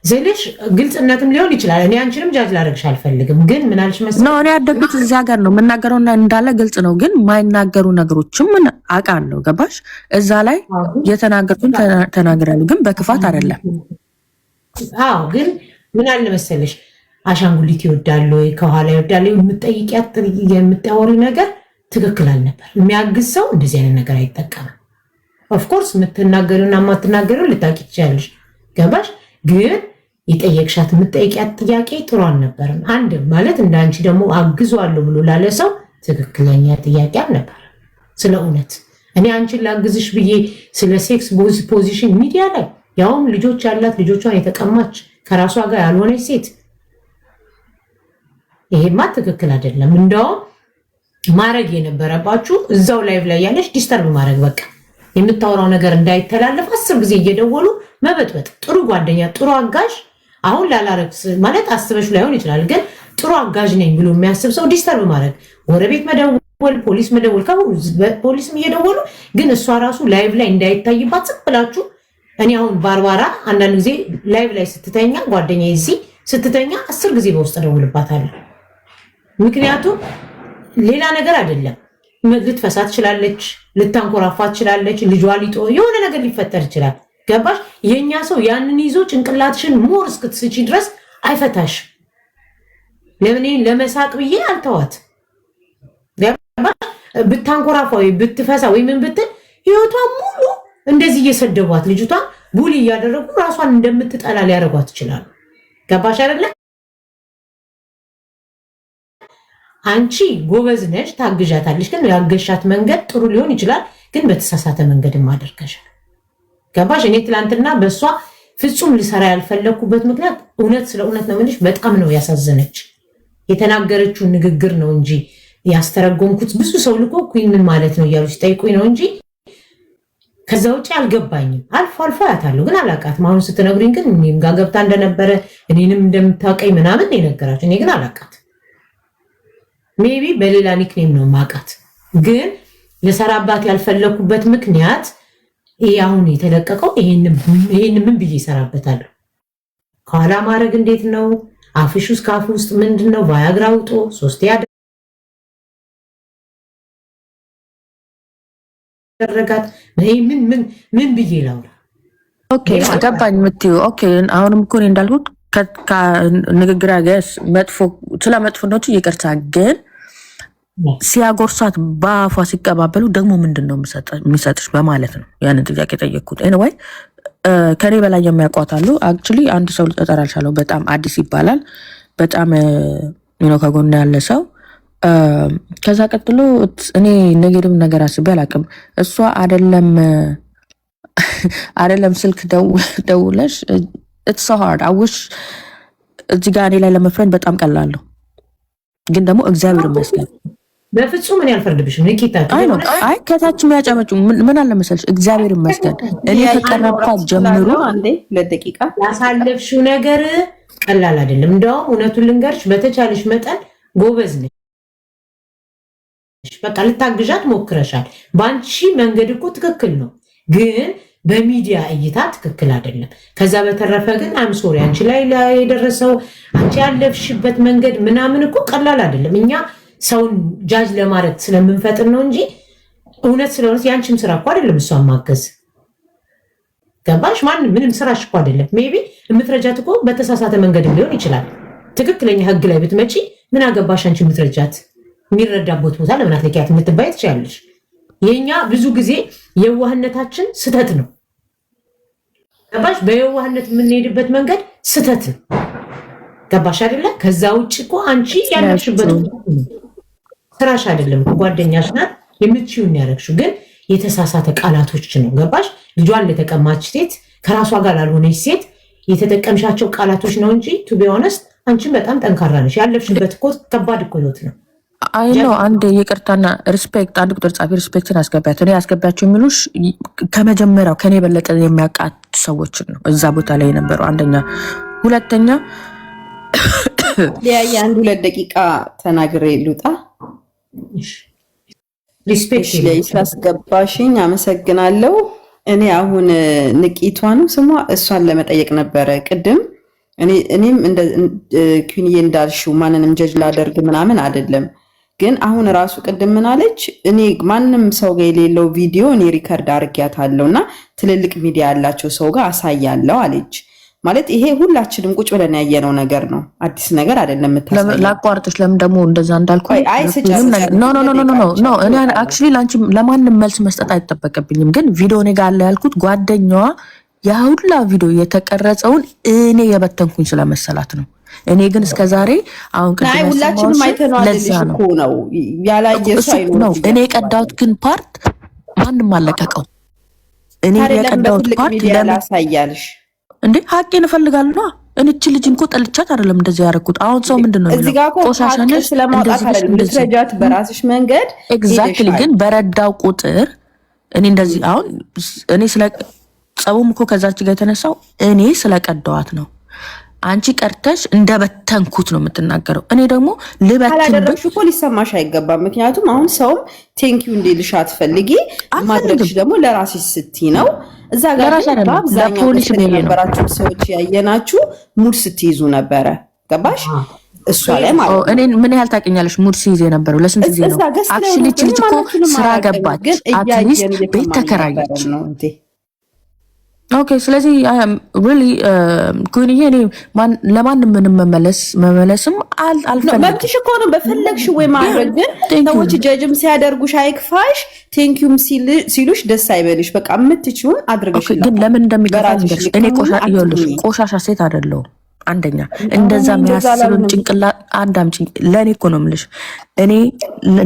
ስልሽ ግልጽነትም ሊሆን ይችላል። እኔ አንቺንም ጃጅ ላደርግሽ አልፈልግም፣ ግን ምን አልሽ መሰለኝ ነው እኔ ያደግኩት እዚህ ሀገር ነው የምናገረው እና እንዳለ ግልጽ ነው። ግን የማይናገሩ ነገሮችም አውቃለሁ። ገባሽ? እዛ ላይ የተናገርኩን ተናግራለሁ፣ ግን በክፋት አይደለም። አዎ፣ ግን ምን አለ መሰለሽ አሻንጉሊት ይወዳሉ ወይ ከኋላ ይወዳሉ የምጠይቂያት የምታወሪው ነገር ትክክል አልነበር። የሚያግዝ ሰው እንደዚህ አይነት ነገር አይጠቀምም። Of course የምትናገሪውና የማትናገሪው ልታውቂ ትችያለሽ። ገባሽ? ግን የጠየቅሻት የምጠይቂያት ጥያቄ ጥሩ አልነበረም። አንድ ማለት እንደ አንቺ ደግሞ አግዟለሁ ብሎ ላለ ሰው ትክክለኛ ጥያቄ አልነበረም። ስለ እውነት እኔ አንቺን ላግዝሽ ብዬ ስለ sex position ሚዲያ ላይ፣ ያውም ልጆች ያላት፣ ልጆቿን የተቀማች፣ ከራሷ ጋር ያልሆነች ሴት፣ ይሄማ ትክክል አይደለም። እንደውም ማድረግ የነበረባችሁ እዛው live ላይ ያለች disturb ማድረግ፣ በቃ የምታወራው ነገር እንዳይተላለፍ 10 ጊዜ እየደወሉ መበጥበጥ። ጥሩ ጓደኛ፣ ጥሩ አጋዥ አሁን ላላረግ ማለት አስበሽ ላይሆን ይችላል፣ ግን ጥሩ አጋዥ ነኝ ብሎ የሚያስብ ሰው disturb ማድረግ፣ ጎረቤት መደወል፣ ፖሊስ መደወል፣ ፖሊስም እየደወሉ ግን እሷ ራሱ live ላይ እንዳይታይባት ዝም ብላችሁ። እኔ አሁን ባርባራ አንዳንድ ጊዜ live ላይ ስትተኛ፣ ጓደኛ እዚህ ስትተኛ 10 ጊዜ በውስጥ እደውልባታለሁ። ምክንያቱም ሌላ ነገር አይደለም። ልትፈሳ ትችላለች፣ ልታንኮራፋ ትችላለች፣ ልጇ ሊጦ የሆነ ነገር ሊፈጠር ይችላል። ገባሽ? የእኛ ሰው ያንን ይዞ ጭንቅላትሽን more እስክትስቺ ድረስ አይፈታሽ። ለምን ለመሳቅ ብዬ አልተዋት። ገባሽ? ብታንኮራፋ ወይ ብትፈሳ ወይ ምን ብትል ህይወቷ ሙሉ እንደዚህ እየሰደቧት፣ ልጅቷ bully እያደረጉ ራሷን እንደምትጠላ ሊያደርጓት ይችላሉ። ገባሽ አይደለ? አንቺ ጎበዝ ነሽ፣ ታግዣታለሽ። ግን ያገሻት መንገድ ጥሩ ሊሆን ይችላል፣ ግን በተሳሳተ መንገድም አድርገሻል። ገባሽ? እኔ ትላንትና በእሷ ፍጹም ልሰራ ያልፈለግኩበት ምክንያት እውነት ስለ እውነት ነው የምልሽ፣ በጣም ነው ያሳዘነች። የተናገረችው ንግግር ነው እንጂ ያስተረጎምኩት፣ ብዙ ሰው ልኮ ኩን ምን ማለት ነው እያሉ ሲጠይቁኝ ነው እንጂ ከዛ ውጭ አልገባኝም። አልፎ አልፎ አያታለሁ ግን አላውቃትም። አሁን ስትነግሩኝ ግን እኔም ጋር ገብታ እንደነበረ፣ እኔንም እንደምታውቀኝ ምናምን ነው የነገራችሁ። እኔ ግን አላውቃትም። Maybe በሌላ nickname ነው ማውቃት። ግን ልሰራባት ያልፈለኩበት ምክንያት ይሄ አሁን የተለቀቀው ይሄን ምን ብዬ ይሰራበታለሁ? ከኋላ ማድረግ እንዴት ነው? አፍሽ ውስጥ ከአፍ ውስጥ ምንድን ነው? ቫያግራ ውጦ ሶስቴ ያደረጋት ይሄ ምን ምን ምን ብዬ ላውራ? Okay፣ ገባኝ የምትይው። Okay፣ አሁንም እኮ እኔ እንዳልኩት ንግግር ገስ መጥፎ ስለ መጥፎነቱ ይቅርታ፣ ግን ሲያጎርሷት በአፏ ሲቀባበሉ ደግሞ ምንድን ነው የሚሰጥሽ በማለት ነው ያንን ጥያቄ ጠየቅኩት። Anyway ከኔ በላይ የሚያውቋት አሉ። Actually አንድ ሰው ልጠጠር አልቻለው። በጣም አዲስ ይባላል። በጣም ነው ከጎን ያለ ሰው። ከዛ ቀጥሎ እኔ negative ነገር አስቤ አላውቅም። እሷ አይደለም አይደለም ስልክ ደውለሽ it's so hard። I wish እዚህ ጋር እኔ ላይ ለመፍረድ በጣም ቀላል ነው፣ ግን ደግሞ እግዚአብሔር ይመስገን። በፍጹም እኔ አልፈርድብሽም። ንኪታ። አይ ነው፣ አይ ከታች የሚያጨመጩ ምን አለ መሰለሽ፣ እግዚአብሔር ይመስገን እኔ ከቀረብኳት ጀምሮ አንዴ 2 ደቂቃ። ያሳለፍሽው ነገር ቀላል አይደለም። እንደውም እውነቱን ልንገርሽ፣ በተቻለሽ መጠን ጎበዝ ነሽ። በቃ ልታግዣት ሞክረሻል። በአንቺ መንገድ እኮ ትክክል ነው፣ ግን በሚዲያ እይታ ትክክል አይደለም። ከዛ በተረፈ ግን I'm sorry፣ አንቺ ላይ የደረሰው፣ አንቺ ያለፍሽበት መንገድ ምናምን እኮ ቀላል አይደለም። እኛ ሰውን judge ለማድረግ ስለምንፈጥን ነው እንጂ እውነት ስለሆነ የአንቺም ስራ እኮ አይደለም እሷን ማገዝ። ገባሽ? ማንም ምንም ስራሽ እኮ አይደለም። Maybe የምትረጃት እኮ በተሳሳተ መንገድም ሊሆን ይችላል። ትክክለኛ ህግ ላይ ብትመጪ ምን አገባሽ አንቺ የምትረጃት፣ የሚረዳበት ቦታ ለምን አትልኪያት የምትባይ ትችላለሽ። የኛ ብዙ ጊዜ የዋህነታችን ስተት ነው። ገባሽ? በየዋህነት የምንሄድበት መንገድ ስተት ነው። ገባሽ አይደለ? ከዛ ውጭ እኮ አንቺ ያለሽበት ስራሽ አይደለም፣ ጓደኛሽ ናት፣ የምትችይውን ያደረግሽው፣ ግን የተሳሳተ ቃላቶች ነው። ገባሽ? ልጇን ለተቀማች ሴት፣ ከራሷ ጋር ላልሆነች ሴት የተጠቀምሻቸው ቃላቶች ነው እንጂ to be honest አንቺን በጣም ጠንካራ ነሽ። ያለፍሽበት እኮ ከባድ እኮ ህይወት ነው። አይ ነው፣ አንድ ይቅርታና respect፣ አንድ ቁጥር ጻፊ respect ን አስገቢያት። እኔ አስገቢያቸው የሚሉሽ ከመጀመሪያው ከኔ የበለጠ የሚያውቃት ሰዎችን ነው እዛ ቦታ ላይ የነበረው። አንደኛ፣ ሁለተኛ ሊያ አንድ 2 ደቂቃ ተናግሬ ልውጣ። Respect። እሺ ስላስገባሽኝ አመሰግናለሁ። እኔ አሁን ንቂቷ ነው ስሟ፣ እሷን ለመጠየቅ ነበረ ቅድም። እኔም ኩንዬ እንዳልሽው ማንንም judge ላደርግ ምናምን አይደለም። ግን አሁን ራሱ ቅድም ምን አለች? እኔ ማንም ሰው ጋር የሌለው ቪዲዮ እኔ record አድርጊያታለሁ እና ትልልቅ ሚዲያ ያላቸው ሰው ጋር አሳያለሁ አለች። ማለት ይሄ ሁላችንም ቁጭ ብለን ያየነው ነገር ነው። አዲስ ነገር አይደለም የምታሳየው። ላቋርጥሽ። ለምን ደግሞ እንደዛ እንዳልኩ አይ ስጨርስ No, no, no, no, no, no። እኔ actually ለአንቺ ለማንም መልስ መስጠት አይጠበቅብኝም። ግን ቪዲዮ እኔ ጋር አለ ያልኩት ጓደኛዋ ያ ሁላ ቪዲዮ የተቀረጸውን እኔ የበተንኩኝ ስለመሰላት ነው። እኔ ግን እስከ ዛሬ አሁን ቅድም ሁላችንም አይተነዋል ለዛ ነው እኮ ነው ያላየ ሰው ነው። እኔ የቀዳሁት ግን part ማንም አለቀቀው። እኔ የቀዳሁት part ላሳያልሽ እንዴ ሀቄን እፈልጋለሁ። እኔ እቺ ልጅ እኮ ጠልቻት አይደለም እንደዚህ ያደረኩት። አሁን ሰው ምንድን ነው እዚህ ጋር እኮ ቆሻሻ ነሽ ስለማውጣት አይደለም ልትረጃት በራስሽ መንገድ Exactly። ግን በረዳው ቁጥር እኔ እንደዚህ አሁን እኔ ስለ ጸቡም እኮ ከዛች ጋር የተነሳው እኔ ስለቀደዋት ነው። አንቺ ቀርተሽ እንደበተንኩት ነው የምትናገረው። እኔ ደግሞ ልበትን ካላደረግሽ እኮ ሊሰማሽ አይገባም። ምክንያቱም አሁን ሰውም thank you እንዲልሽ አትፈልጊ፣ ማድረግሽ ደግሞ ለራስሽ ስትይ ነው። እዛ ጋር ግን በአብዛኛው የነበራችሁ ሰዎች ያየናችሁ mood ስትይዙ ነበረ። ገባሽ? እሷ ላይ ማለት ነው። እኔን ምን ያህል ታውቂኛለሽ? Mood ሲይዝ የነበረው ለስንት ጊዜ ነው? Actually እቺ ልጅ እኮ ስራ ገባች፣ at least ቤት ተከራየች። Okay፣ ስለዚህ really ኩንዬ እኔ ለማንም ምንም መመለስ መመለስም አልፈልግም። መብትሽ እኮ ነው በፈለግሽ ወይ ማድረግ። ግን ሰዎች judge ም ሲያደርጉሽ አይክፋሽ፣ thank you ም ሲሉሽ ደስ አይበልሽ። በቃ የምትችውን አድርገሽ ግን ለምን እንደሚከፋ ልንገርሽ። እኔ ቆሻሻ ሴት አይደለሁም። አንደኛ እንደዛ የሚያስብም ጭንቅላት አዳምጪኝ። ለእኔ እኮ ነው የምልሽ። እኔ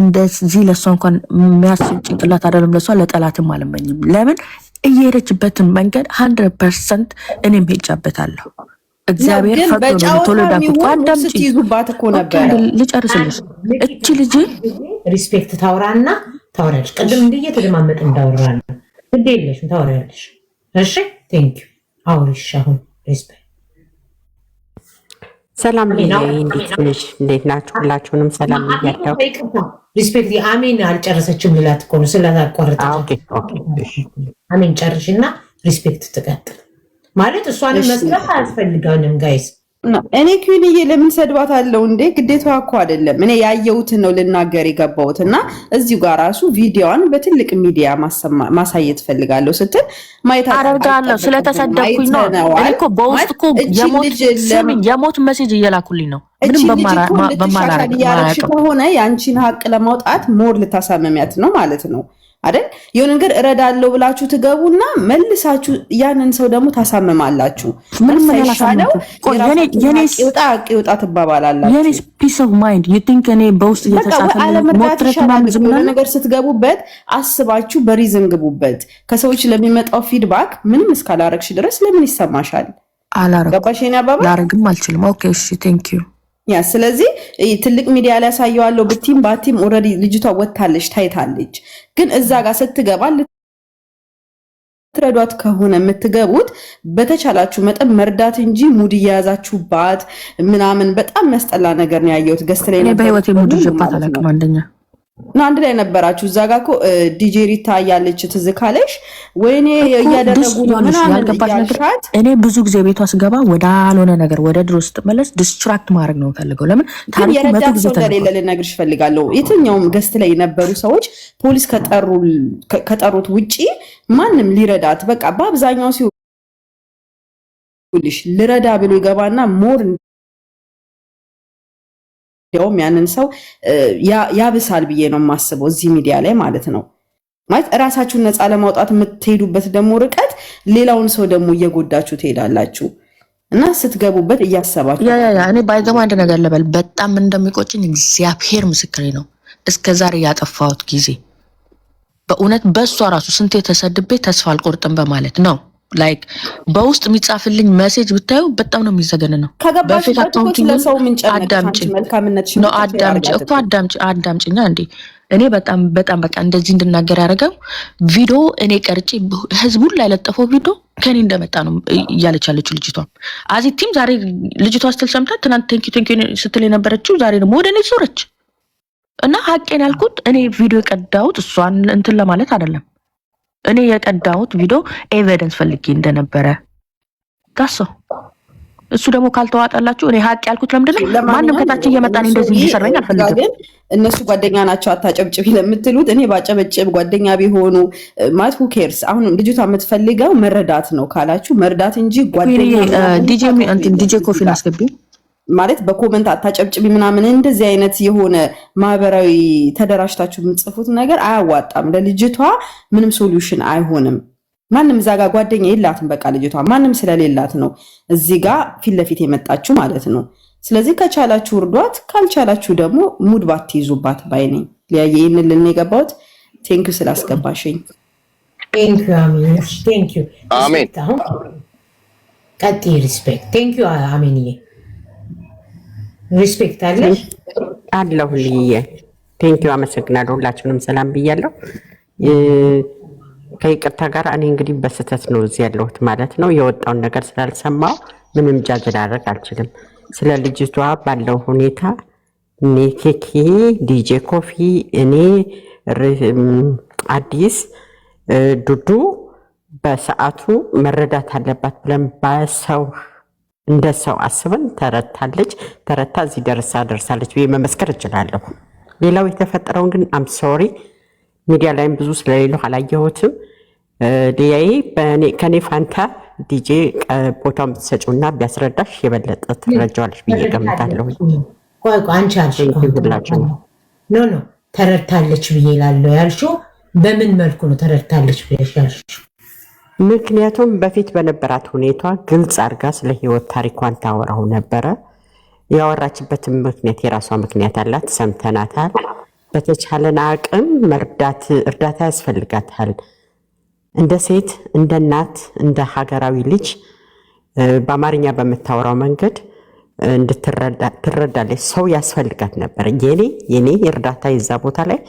እንደዚህ ለእሷ እንኳን የሚያስብ ጭንቅላት አይደለም ለእሷ ለጠላትም አልመኝም። ለምን እየሄደችበትን መንገድ 100% እኔም ሄጃበታለሁ። እግዚአብሔር ፈቅዶ ነው ቶሎ ዳንኩት። አዳምጪ ስትይዙባት እኮ ነበረ። ልጨርስልሽ። እቺ ልጅ Respect ታውራና ታወሪያለሽ። ቅድም እንዲህ እየተደማመጥ እንዳወራ ነው። ግድ የለሽም ታወሪያለሽ። እሺ thank you። አውሪሽ አሁን Respect። ሰላም ሊያ፣ እንዴት ነሽ? እንዴት ናችሁ? ሁላችሁንም ሰላም ብያለሁ። Respect አሜን አልጨረሰችም ልላት እኮ ነው ስላታቋረጠች። አሜን ጨርሽና Respect ትቀጥል። ማለት እሷንም መስራት አያስፈልጋንም guys። እኔ ኩንዬ ለምን ሰድባት አለው እንዴ? ግዴታዋ እኮ አይደለም። እኔ ያየሁትን ነው ልናገር የገባሁት እና እዚሁ ጋር ራሱ ቪዲዮዋን በትልቅ ሚዲያ ማሳየት ፈልጋለሁ ስትል ማየት አደርጋለሁ። ስለተሰደብኩኝ ነው። እኔ እኮ በውስጥ እኮ የሞት message እየላኩልኝ ነው። ምንም በማላረግ ከሆነ የአንቺን ሀቅ ለማውጣት more ልታሳመሚያት ነው ማለት ነው አይደል? የሆነ ነገር እረዳለሁ ብላችሁ ትገቡና መልሳችሁ ያንን ሰው ደግሞ ታሳምማላችሁ። ምንም ሳይሻለው ይውጣ ይውጣ ትባባላላችሁ። የኔ peace of mind you think እኔ በውስጥ እየተጻፈ አለመርዳት ይሻላል። የሆነ ነገር ስትገቡበት አስባችሁ በ reason ግቡበት። ከሰዎች ለሚመጣው feedback ምንም እስካላረግሽ ድረስ ለምን ይሰማሻል? አላረኩም። ገባሽ የኔ አባባል? ላረግም አልችልም። Okay እሺ፣ thank you። Yeah፣ ስለዚህ ትልቅ ሚዲያ ላይ ያሳየዋለሁ ብቲም ባቲም already ልጅቷ ወጥታለች፣ ታይታለች። ግን እዛ ጋር ስትገባ ልትረዷት ከሆነ የምትገቡት በተቻላችሁ መጠን መርዳት እንጂ mood እየያዛችሁባት ምናምን በጣም የሚያስጠላ ነገር ነው ያየሁት። Guest ላይ እኔ በህይወቴ mood ይዤባት አላውቅም። አንደኛ እና አንድ ላይ ነበራችሁ እዛ ጋ እኮ ዲጄ ሪታ እያለች ትዝ ካለሽ ወይኔ እያደረጉ ነው ምናምን ያልገባሽ ነገር እያልሻት እኔ ብዙ ጊዜ ቤቷ ስገባ ወዳልሆነ ነገር ወደ ድሮ ስትመለስ distract ማድረግ ነው የምፈልገው። ለምን ግን ታሪኩ 100 የረዳት ጊዜ ሰው እንደሌለ ተነግሯል። ልነግርሽ እፈልጋለሁ። የትኛውም guest ላይ የነበሩ ሰዎች ፖሊስ ከጠሩት ውጪ ማንም ሊረዳት በቃ በአብዛኛው ሲውልሽ ልረዳ ብሎ ይገባና more እንዲያውም ያንን ሰው ያብሳል ብዬ ነው የማስበው፣ እዚህ ሚዲያ ላይ ማለት ነው። ማለት እራሳችሁን ነፃ ለማውጣት የምትሄዱበት ደግሞ ርቀት ሌላውን ሰው ደግሞ እየጎዳችሁ ትሄዳላችሁ እና ስትገቡበት እያሰባችሁ Yeah, yeah, እኔ by the way አንድ ነገር ልበል፣ በጣም እንደሚቆጭኝ እግዚአብሔር ምስክሬ ነው። እስከ ዛሬ ያጠፋሁት ጊዜ በእውነት በእሷ ራሱ ስንቴ ተሰድቤ ተስፋ አልቆርጥም በማለት ነው። Like በውስጥ የሚጻፍልኝ message ብታዩ በጣም ነው የሚዘገን ነው። በ fake ከገባሽበት እኮ account ስለ ሰው ምን ጨነቅሽ? አንቺ አዳምጪኝ መልካምነትሽን ነው ብቻ share አዳምጪ አድርጋት እኮ እኮ። አዳምጪ አዳምጪኛ እንዴ፣ እኔ በጣም በጣም በቃ እንደዚህ እንድናገር ያደረገው ቪዲዮ እኔ ቀርጬ ህዝቡን ላይ ለጠፈው ቪዲዮ ከኔ እንደመጣ ነው እያለች ያለችው ልጅቷ። አዚቲም ዛሬ ልጅቷ ስትል ሰምታ ትናንት thank you thank you ስትል የነበረችው ዛሬ ደግሞ ወደ እኔ ዞረች እና ሀቄን ያልኩት እኔ ቪዲዮ የቀዳሁት እሷን እንትን ለማለት አይደለም። እኔ የቀዳሁት ቪዲዮ evidence ፈልጌ እንደነበረ that's all። እሱ ደግሞ ካልተዋጠላችሁ እኔ ሀቅ ያልኩት ለምንድን ነው? ማንም ለማንኛውም ከታች እየመጣ እኔ እንደዚህ ሶሪ እንዲሰድበኝ እዚህ ጋር አልፈልግም። ግን እነሱ ጓደኛ ናቸው አታጨብጭቢ ለምትሉት እኔ ባጨበጭብ ጓደኛ ቢሆኑ ማለት who cares። አሁን ልጅቷ የምትፈልገው መረዳት ነው ካላችሁ መርዳት እንጂ ጓደኛ ምናምን ዲጄ ታውቀው እንትን የለም ዲጄ እዚህ ኮፊን ጋር። አስገቢ። ማለት በ comment አታጨብጭቢ ምናምን እንደዚህ አይነት የሆነ ማህበራዊ ተደራጅታችሁ የምትጽፉት ነገር አያዋጣም። ለልጅቷ ምንም solution አይሆንም። ማንም እዛ ጋር ጓደኛ የላትም። በቃ ልጅቷ ማንም ስለሌላት ነው እዚህ ጋር ፊት ለፊት የመጣችሁ ማለት ነው። ስለዚህ ከቻላችሁ እርዷት፣ ካልቻላችሁ ደግሞ ሙድ ባትይዙባት ባይ ነኝ። ሊያየ ይህንን ልን የገባሁት thank you ስላስገባሽኝ። Thank you አሜን። Thank you። አሜን። Respect። አሁን ቀጥይ። Respect። Thank you አሜንዬ። Respect አለሽ? አለሁ ልዬ፣ thank you፣ አመሰግናለሁ። ሁላችሁንም ሰላም ብያለሁ። ከይቅርታ ጋር እኔ እንግዲህ በስህተት ነው እዚህ ያለሁት ማለት ነው። የወጣውን ነገር ስላልሰማው ምንም ጃጅ ላደርግ አልችልም። ስለ ልጅቷ ባለው ሁኔታ እኔ ኬኬ፣ ዲጄ ኮፊ፣ እኔ አዲስ ዱዱ በሰዓቱ መረዳት አለባት ብለን በሰው እንደ ሰው አስበን ተረታለች። ተረታ እዚህ ደርሳ ደርሳለች ብዬ መመስከር እችላለሁ። ሌላው የተፈጠረውን ግን I'm sorry፣ ሚዲያ ላይም ብዙ ስለሌለው አላየሁትም። ሊያዬ ከኔ ፋንታ ዲጄ ቦታውን ብትሰጪውና ቢያስረዳሽ የበለጠ ትረጃዋለሽ ብዬ ገምታለሁ። ቆይ ቆይ፣ አንቺ አልሽ ሁላችሁ No፣ ተረድታለች ብዬ ላለው ያልሽው በምን መልኩ ነው ተረድታለች ብለሽ ያልሽው? ምክንያቱም በፊት በነበራት ሁኔቷ ግልጽ አድርጋ ስለ ህይወት ታሪኳን ታወራው ነበረ። ያወራችበትን ምክንያት የራሷ ምክንያት አላት፣ ሰምተናታል። በተቻለን አቅም መርዳት እርዳታ ያስፈልጋታል። እንደ ሴት፣ እንደ እናት፣ እንደ ሀገራዊ ልጅ በአማርኛ በምታወራው መንገድ ትረዳለች። ሰው ያስፈልጋት ነበር። የኔ እርዳታ የዛ ቦታ ላይ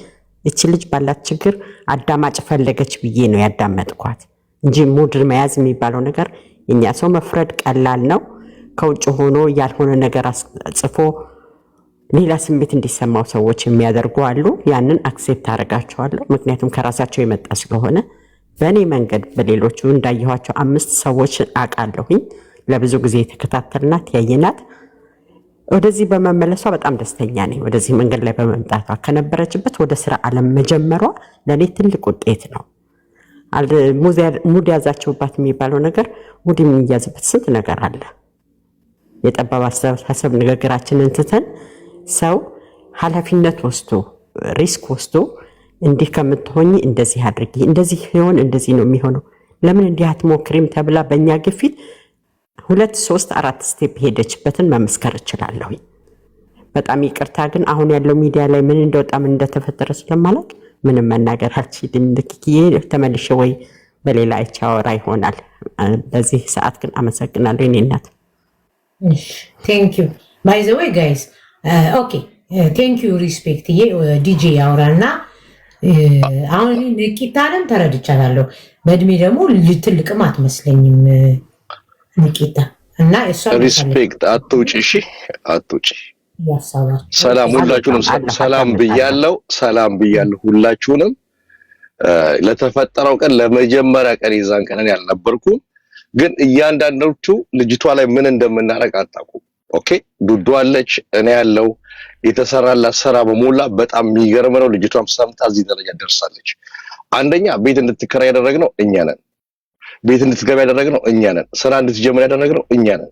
እቺ ልጅ ባላት ችግር አዳማጭ ፈለገች ብዬ ነው ያዳመጥኳት እንጂ ሙድ መያዝ የሚባለው ነገር የኛ ሰው መፍረድ ቀላል ነው። ከውጭ ሆኖ ያልሆነ ነገር ጽፎ ሌላ ስሜት እንዲሰማው ሰዎች የሚያደርጉ አሉ። ያንን accept አደርጋቸዋለሁ፣ ምክንያቱም ከራሳቸው የመጣ ስለሆነ። በእኔ መንገድ በሌሎቹ እንዳየኋቸው አምስት ሰዎች አውቃለሁኝ። ለብዙ ጊዜ የተከታተልናት ያየናት ወደዚህ በመመለሷ በጣም ደስተኛ ነኝ። ወደዚህ መንገድ ላይ በመምጣቷ ከነበረችበት ወደ ስራ ዓለም መጀመሯ ለእኔ ትልቅ ውጤት ነው። ሙድ ያዛችሁባት የሚባለው ነገር ሙድ የሚያዝበት ስንት ነገር አለ። የጠባብ አስተሳሰብ ንግግራችንን ትተን ሰው ኃላፊነት ወስዶ risk ወስዶ እንዲህ ከምትሆኝ እንደዚህ አድርጊ፣ እንደዚህ ሲሆን እንደዚህ ነው የሚሆነው፣ ለምን እንዲህ አትሞክሪም ተብላ በእኛ ግፊት ሁለት ሶስት አራት step ሄደችበትን መመስከር እችላለሁኝ። በጣም ይቅርታ ግን አሁን ያለው ሚዲያ ላይ ምን እንደወጣ ምን እንደተፈጠረ ስለማላውቅ ምንም መናገር አልችልም። ልክዬ ተመልሼ ወይ በሌላ አይቼ አወራ ይሆናል። በዚህ ሰዓት ግን አመሰግናለሁ የኔ እናት። Thank you by the way guys፣ okay thank you Respect። ዲጄ ያውራና አሁን ንቂታንም ተረድቻታለሁ። በእድሜ ደግሞ ትልቅም አትመስለኝም ንቂታ እና እሷ Respect፣ አትውጪ፣ እሺ አትውጪ። ሰላም ሁላችሁንም ሰላም ብያለሁ፣ ሰላም ብያለሁ ሁላችሁንም። ለተፈጠረው ቀን ለመጀመሪያ ቀን የዛን ቀን ያልነበርኩም፣ ግን እያንዳንዶቹ ልጅቷ ላይ ምን እንደምናደርግ አታውቁም። Okay ዱዱ አለች፣ እኔ ያለው የተሰራላት ስራ በሞላ በጣም የሚገርም ነው። ልጅቷም ሰምታ እዚህ ደረጃ ደርሳለች። አንደኛ ቤት እንድትከራይ ያደረግነው እኛ ነን። ቤት እንድትገባ ያደረግነው እኛ ነን። ስራ እንድትጀምር ያደረግነው እኛ ነን።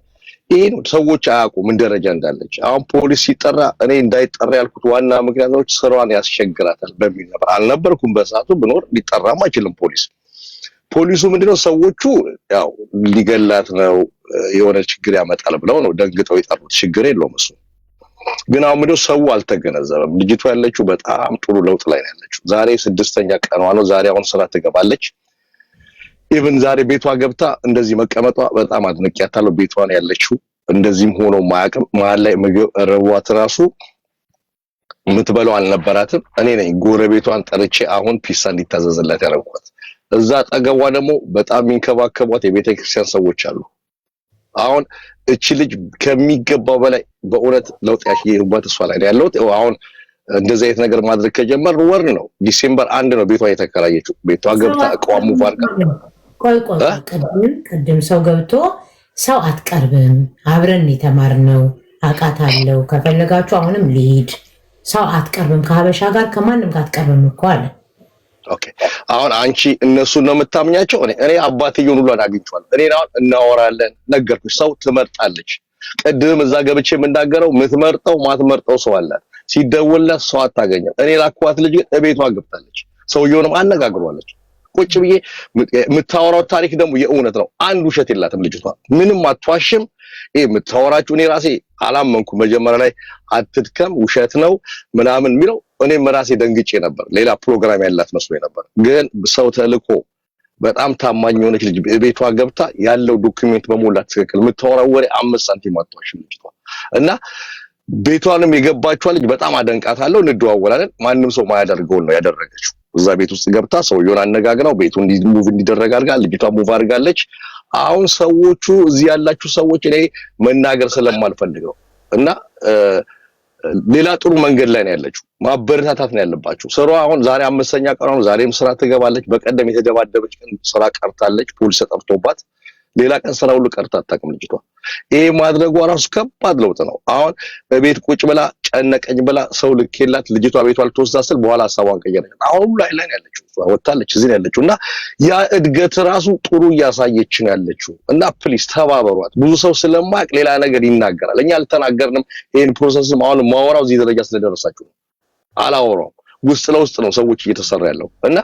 ይሄን ሰዎች አያውቁም ምን ደረጃ እንዳለች። አሁን ፖሊስ ሲጠራ እኔ እንዳይጠራ ያልኩት ዋና ምክንያቶች ስራዋን ያስቸግራታል በሚል ነበር። አልነበርኩም በሰዓቱ፣ ብኖር ሊጠራም አይችልም ፖሊስ። ፖሊሱ ምንድነው ሰዎቹ ያው ሊገላት ነው የሆነ ችግር ያመጣል ብለው ነው ደንግጠው የጠሩት። ችግር የለውም እሱ። ግን አሁን ምንድነው ሰው አልተገነዘበም። ልጅቷ ያለችው በጣም ጥሩ ለውጥ ላይ ነው ያለችው። ዛሬ ስድስተኛ ቀኗ ነው። ዛሬ አሁን ስራ ትገባለች። Even ዛሬ ቤቷ ገብታ እንደዚህ መቀመጧ በጣም አድንቄያታለሁ። ቤቷ ነው ያለችው። እንደዚህም ሆኖ ማያውቅም። መሀል ላይ ምግብ ርቧት ራሱ የምትበላው አልነበራትም። እኔ ነኝ ጎረቤቷን ጠርቼ አሁን ፒሳ እንዲታዘዝላት ያደረኳት። እዛ አጠገቧ ደግሞ በጣም የሚንከባከቧት የቤተ ክርስቲያን ሰዎች አሉ። አሁን እቺ ልጅ ከሚገባው በላይ በእውነት ለውጥ ያየሁባት እሷ ላይ ነው ያለሁት። አሁን እንደዚህ አይነት ነገር ማድረግ ከጀመር ወር ነው፣ December 1 ነው ቤቷ የተከራየችው። ቤቷ ገብታ እቃዋን move አድርጋ ቆይ ቆይ፣ ቅድም ቅድም ሰው ገብቶ ሰው አትቀርብም። አብረን የተማርነው አውቃታለሁ። ከፈለጋችሁ አሁንም ልሂድ። ሰው አትቀርብም፣ ከሀበሻ ጋር ከማንም ጋር አትቀርብም እኮ አለ። Okay፣ አሁን አንቺ እነሱን ነው የምታምኛቸው? እኔ አባትየውን ሁሉ አግኝቼዋለሁ። እኔ አሁን እናወራለን፣ ነገርኩሽ። ሰው ትመርጣለች። ቅድም እዛ ገብቼ የምናገረው የምትመርጠው ማትመርጠው ሰው አላት። ሲደወልላት ሰው አታገኘም። እኔ ላኳት ልጅ ግን እቤቷ ገብታለች። ሰውየውንም አነጋግሯለች። ቁጭ ብዬ የምታወራው ታሪክ ደግሞ የእውነት ነው። አንድ ውሸት የላትም ልጅቷ፣ ምንም አትዋሽም። ይሄ የምታወራችሁ እኔ ራሴ አላመንኩም። መጀመሪያ ላይ አትድከም ውሸት ነው ምናምን የሚለው እኔም ራሴ ደንግጬ ነበር። ሌላ ፕሮግራም ያላት መስሎኝ ነበር። ግን ሰው ተልኮ በጣም ታማኝ የሆነች ልጅ ቤቷ ገብታ ያለው document በሞላ ትክክል፣ የምታወራው ወሬ 5 ሳንቲም አትዋሽም ልጅቷ። እና ቤቷንም የገባችዋ ልጅ በጣም አደንቃታለሁ። እንደዋወላለን። ማንም ሰው ማያደርገውን ነው ያደረገችው። እዛ ቤት ውስጥ ገብታ ሰውየውን አነጋግራው ቤቱ move እንዲደረግ አድርጋ ልጅቷ move አድርጋለች። አሁን ሰዎቹ እዚህ ያላችሁ ሰዎች እኔ መናገር ስለማልፈልግ ነው እና ሌላ ጥሩ መንገድ ላይ ነው ያለችው። ማበረታታት ነው ያለባችሁ። ስራዋ አሁን ዛሬ አምስተኛ ቀኗ ነው። ዛሬም ስራ ትገባለች። በቀደም የተደባደበች ቀን ስራ ቀርታለች፣ ፖሊስ ተጠርቶባት። ሌላ ቀን ስራ ሁሉ ቀርታ አታውቅም ልጅቷ። ይሄ ማድረጓ ራሱ ከባድ ለውጥ ነው። አሁን በቤት ቁጭ ብላ ጨነቀኝ ብላ ሰው ልኬላት ልጅቷ ቤቷ ልትወስዳ ስል በኋላ ሀሳቧን ቀየረች። አሁን ሁሉ ላይ ነው ያለችው፣ እሷ ወጥታለች፣ እዚህ ነው ያለችው። እና ያ እድገት ራሱ ጥሩ እያሳየች ነው ያለችው። እና please ተባበሯት። ብዙ ሰው ስለማያውቅ ሌላ ነገር ይናገራል። እኛ አልተናገርንም። ይሄን process ም አሁን ማወራው እዚህ ደረጃ ስለደረሳችሁ ነው። አላወራውም። ውስጥ ለውስጥ ነው ሰዎች እየተሰራ ያለው እና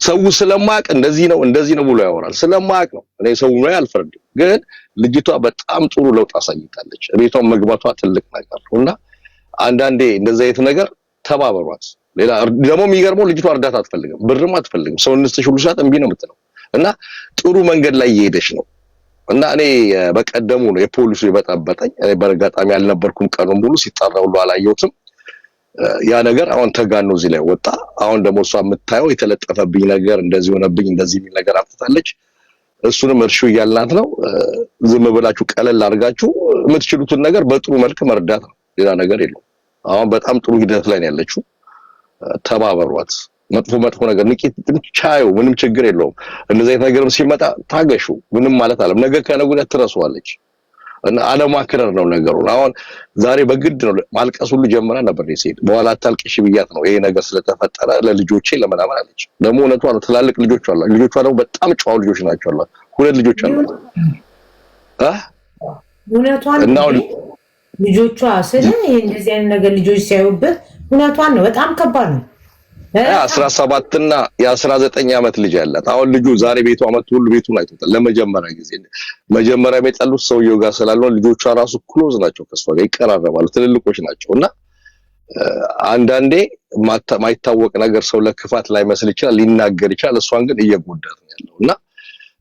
ሰው ስለማያውቅ እንደዚህ ነው እንደዚህ ነው ብሎ ያወራል። ስለማያውቅ ነው። እኔ ሰው ላይ አልፈርድም፣ ግን ልጅቷ በጣም ጥሩ ለውጥ አሳይታለች። ቤቷን መግባቷ ትልቅ ነገር ነው እና አንዳንዴ እንደዚህ አይነት ነገር ተባበሯት። ሌላ ደግሞ የሚገርመው ልጅቷ እርዳታ አትፈልግም፣ ብርም አትፈልግም። ሰው እንስጥሽ ሁሉ ሰዓት እምቢ ነው የምትለው እና ጥሩ መንገድ ላይ እየሄደች ነው። እና እኔ በቀደሙ ነው የፖሊሱ የበጠበጠኝ። እኔ በአጋጣሚ አልነበርኩም፣ ቀኑን ሙሉ ሲጠራ ሁሉ አላየሁትም። ያ ነገር አሁን ተጋኖ እዚህ ላይ ወጣ። አሁን ደግሞ እሷ የምታየው የተለጠፈብኝ ነገር እንደዚህ ሆነብኝ እንደዚህ የሚል ነገር አምጥታለች። እሱንም እርሹ እያልናት ነው። ዝም ብላችሁ ቀለል አድርጋችሁ የምትችሉትን ነገር በጥሩ መልክ መርዳት ነው። ሌላ ነገር የለውም። አሁን በጣም ጥሩ ሂደት ላይ ነው ያለችው። ተባበሯት። መጥፎ መጥፎ ነገር ንቂት ቻዩ፣ ምንም ችግር የለውም። እንደዚህ አይነት ነገርም ሲመጣ ታገሹ። ምንም ማለት አለም ነገ ከነገ ወዲያ ትረሷለች። እና አለማክረር ነው ነገሩን። አሁን ዛሬ በግድ ነው ማልቀስ ሁሉ ጀምራ ነበር ሴት። በኋላ አታልቅሽ ብያት ነው ይሄ ነገር ስለተፈጠረ ለልጆቼ ለምናምን አለች። ደግሞ እውነቷ ነው። ትላልቅ ልጆች አሏት። ልጆቿ ደግሞ በጣም ጨዋ ልጆች ናቸው አሏት። ሁለት ልጆች አሏት። እውነቷን እና አሁን ልጆቿ ስለ ይሄ እንደዚህ አይነት ነገር ልጆች ሲያዩበት እውነቷን ነው። በጣም ከባድ ነው። 17 እና የ19 ዓመት ልጅ ያላት አሁን ልጁ ዛሬ ቤቷ መጥቶ ሁሉ ቤቱን አይቶታል ለመጀመሪያ ጊዜ። መጀመሪያ የጠሉት ሰውየው ጋር ስላልሆነ ልጆቿ ራሱ close ናቸው ከሷ ጋር ይቀራረባሉ፣ ትልልቆች ናቸው። እና አንዳንዴ ማይታወቅ ነገር ሰው ለክፋት ላይመስል ይችላል፣ ሊናገር ይችላል። እሷን ግን እየጎዳት ነው ያለው። እና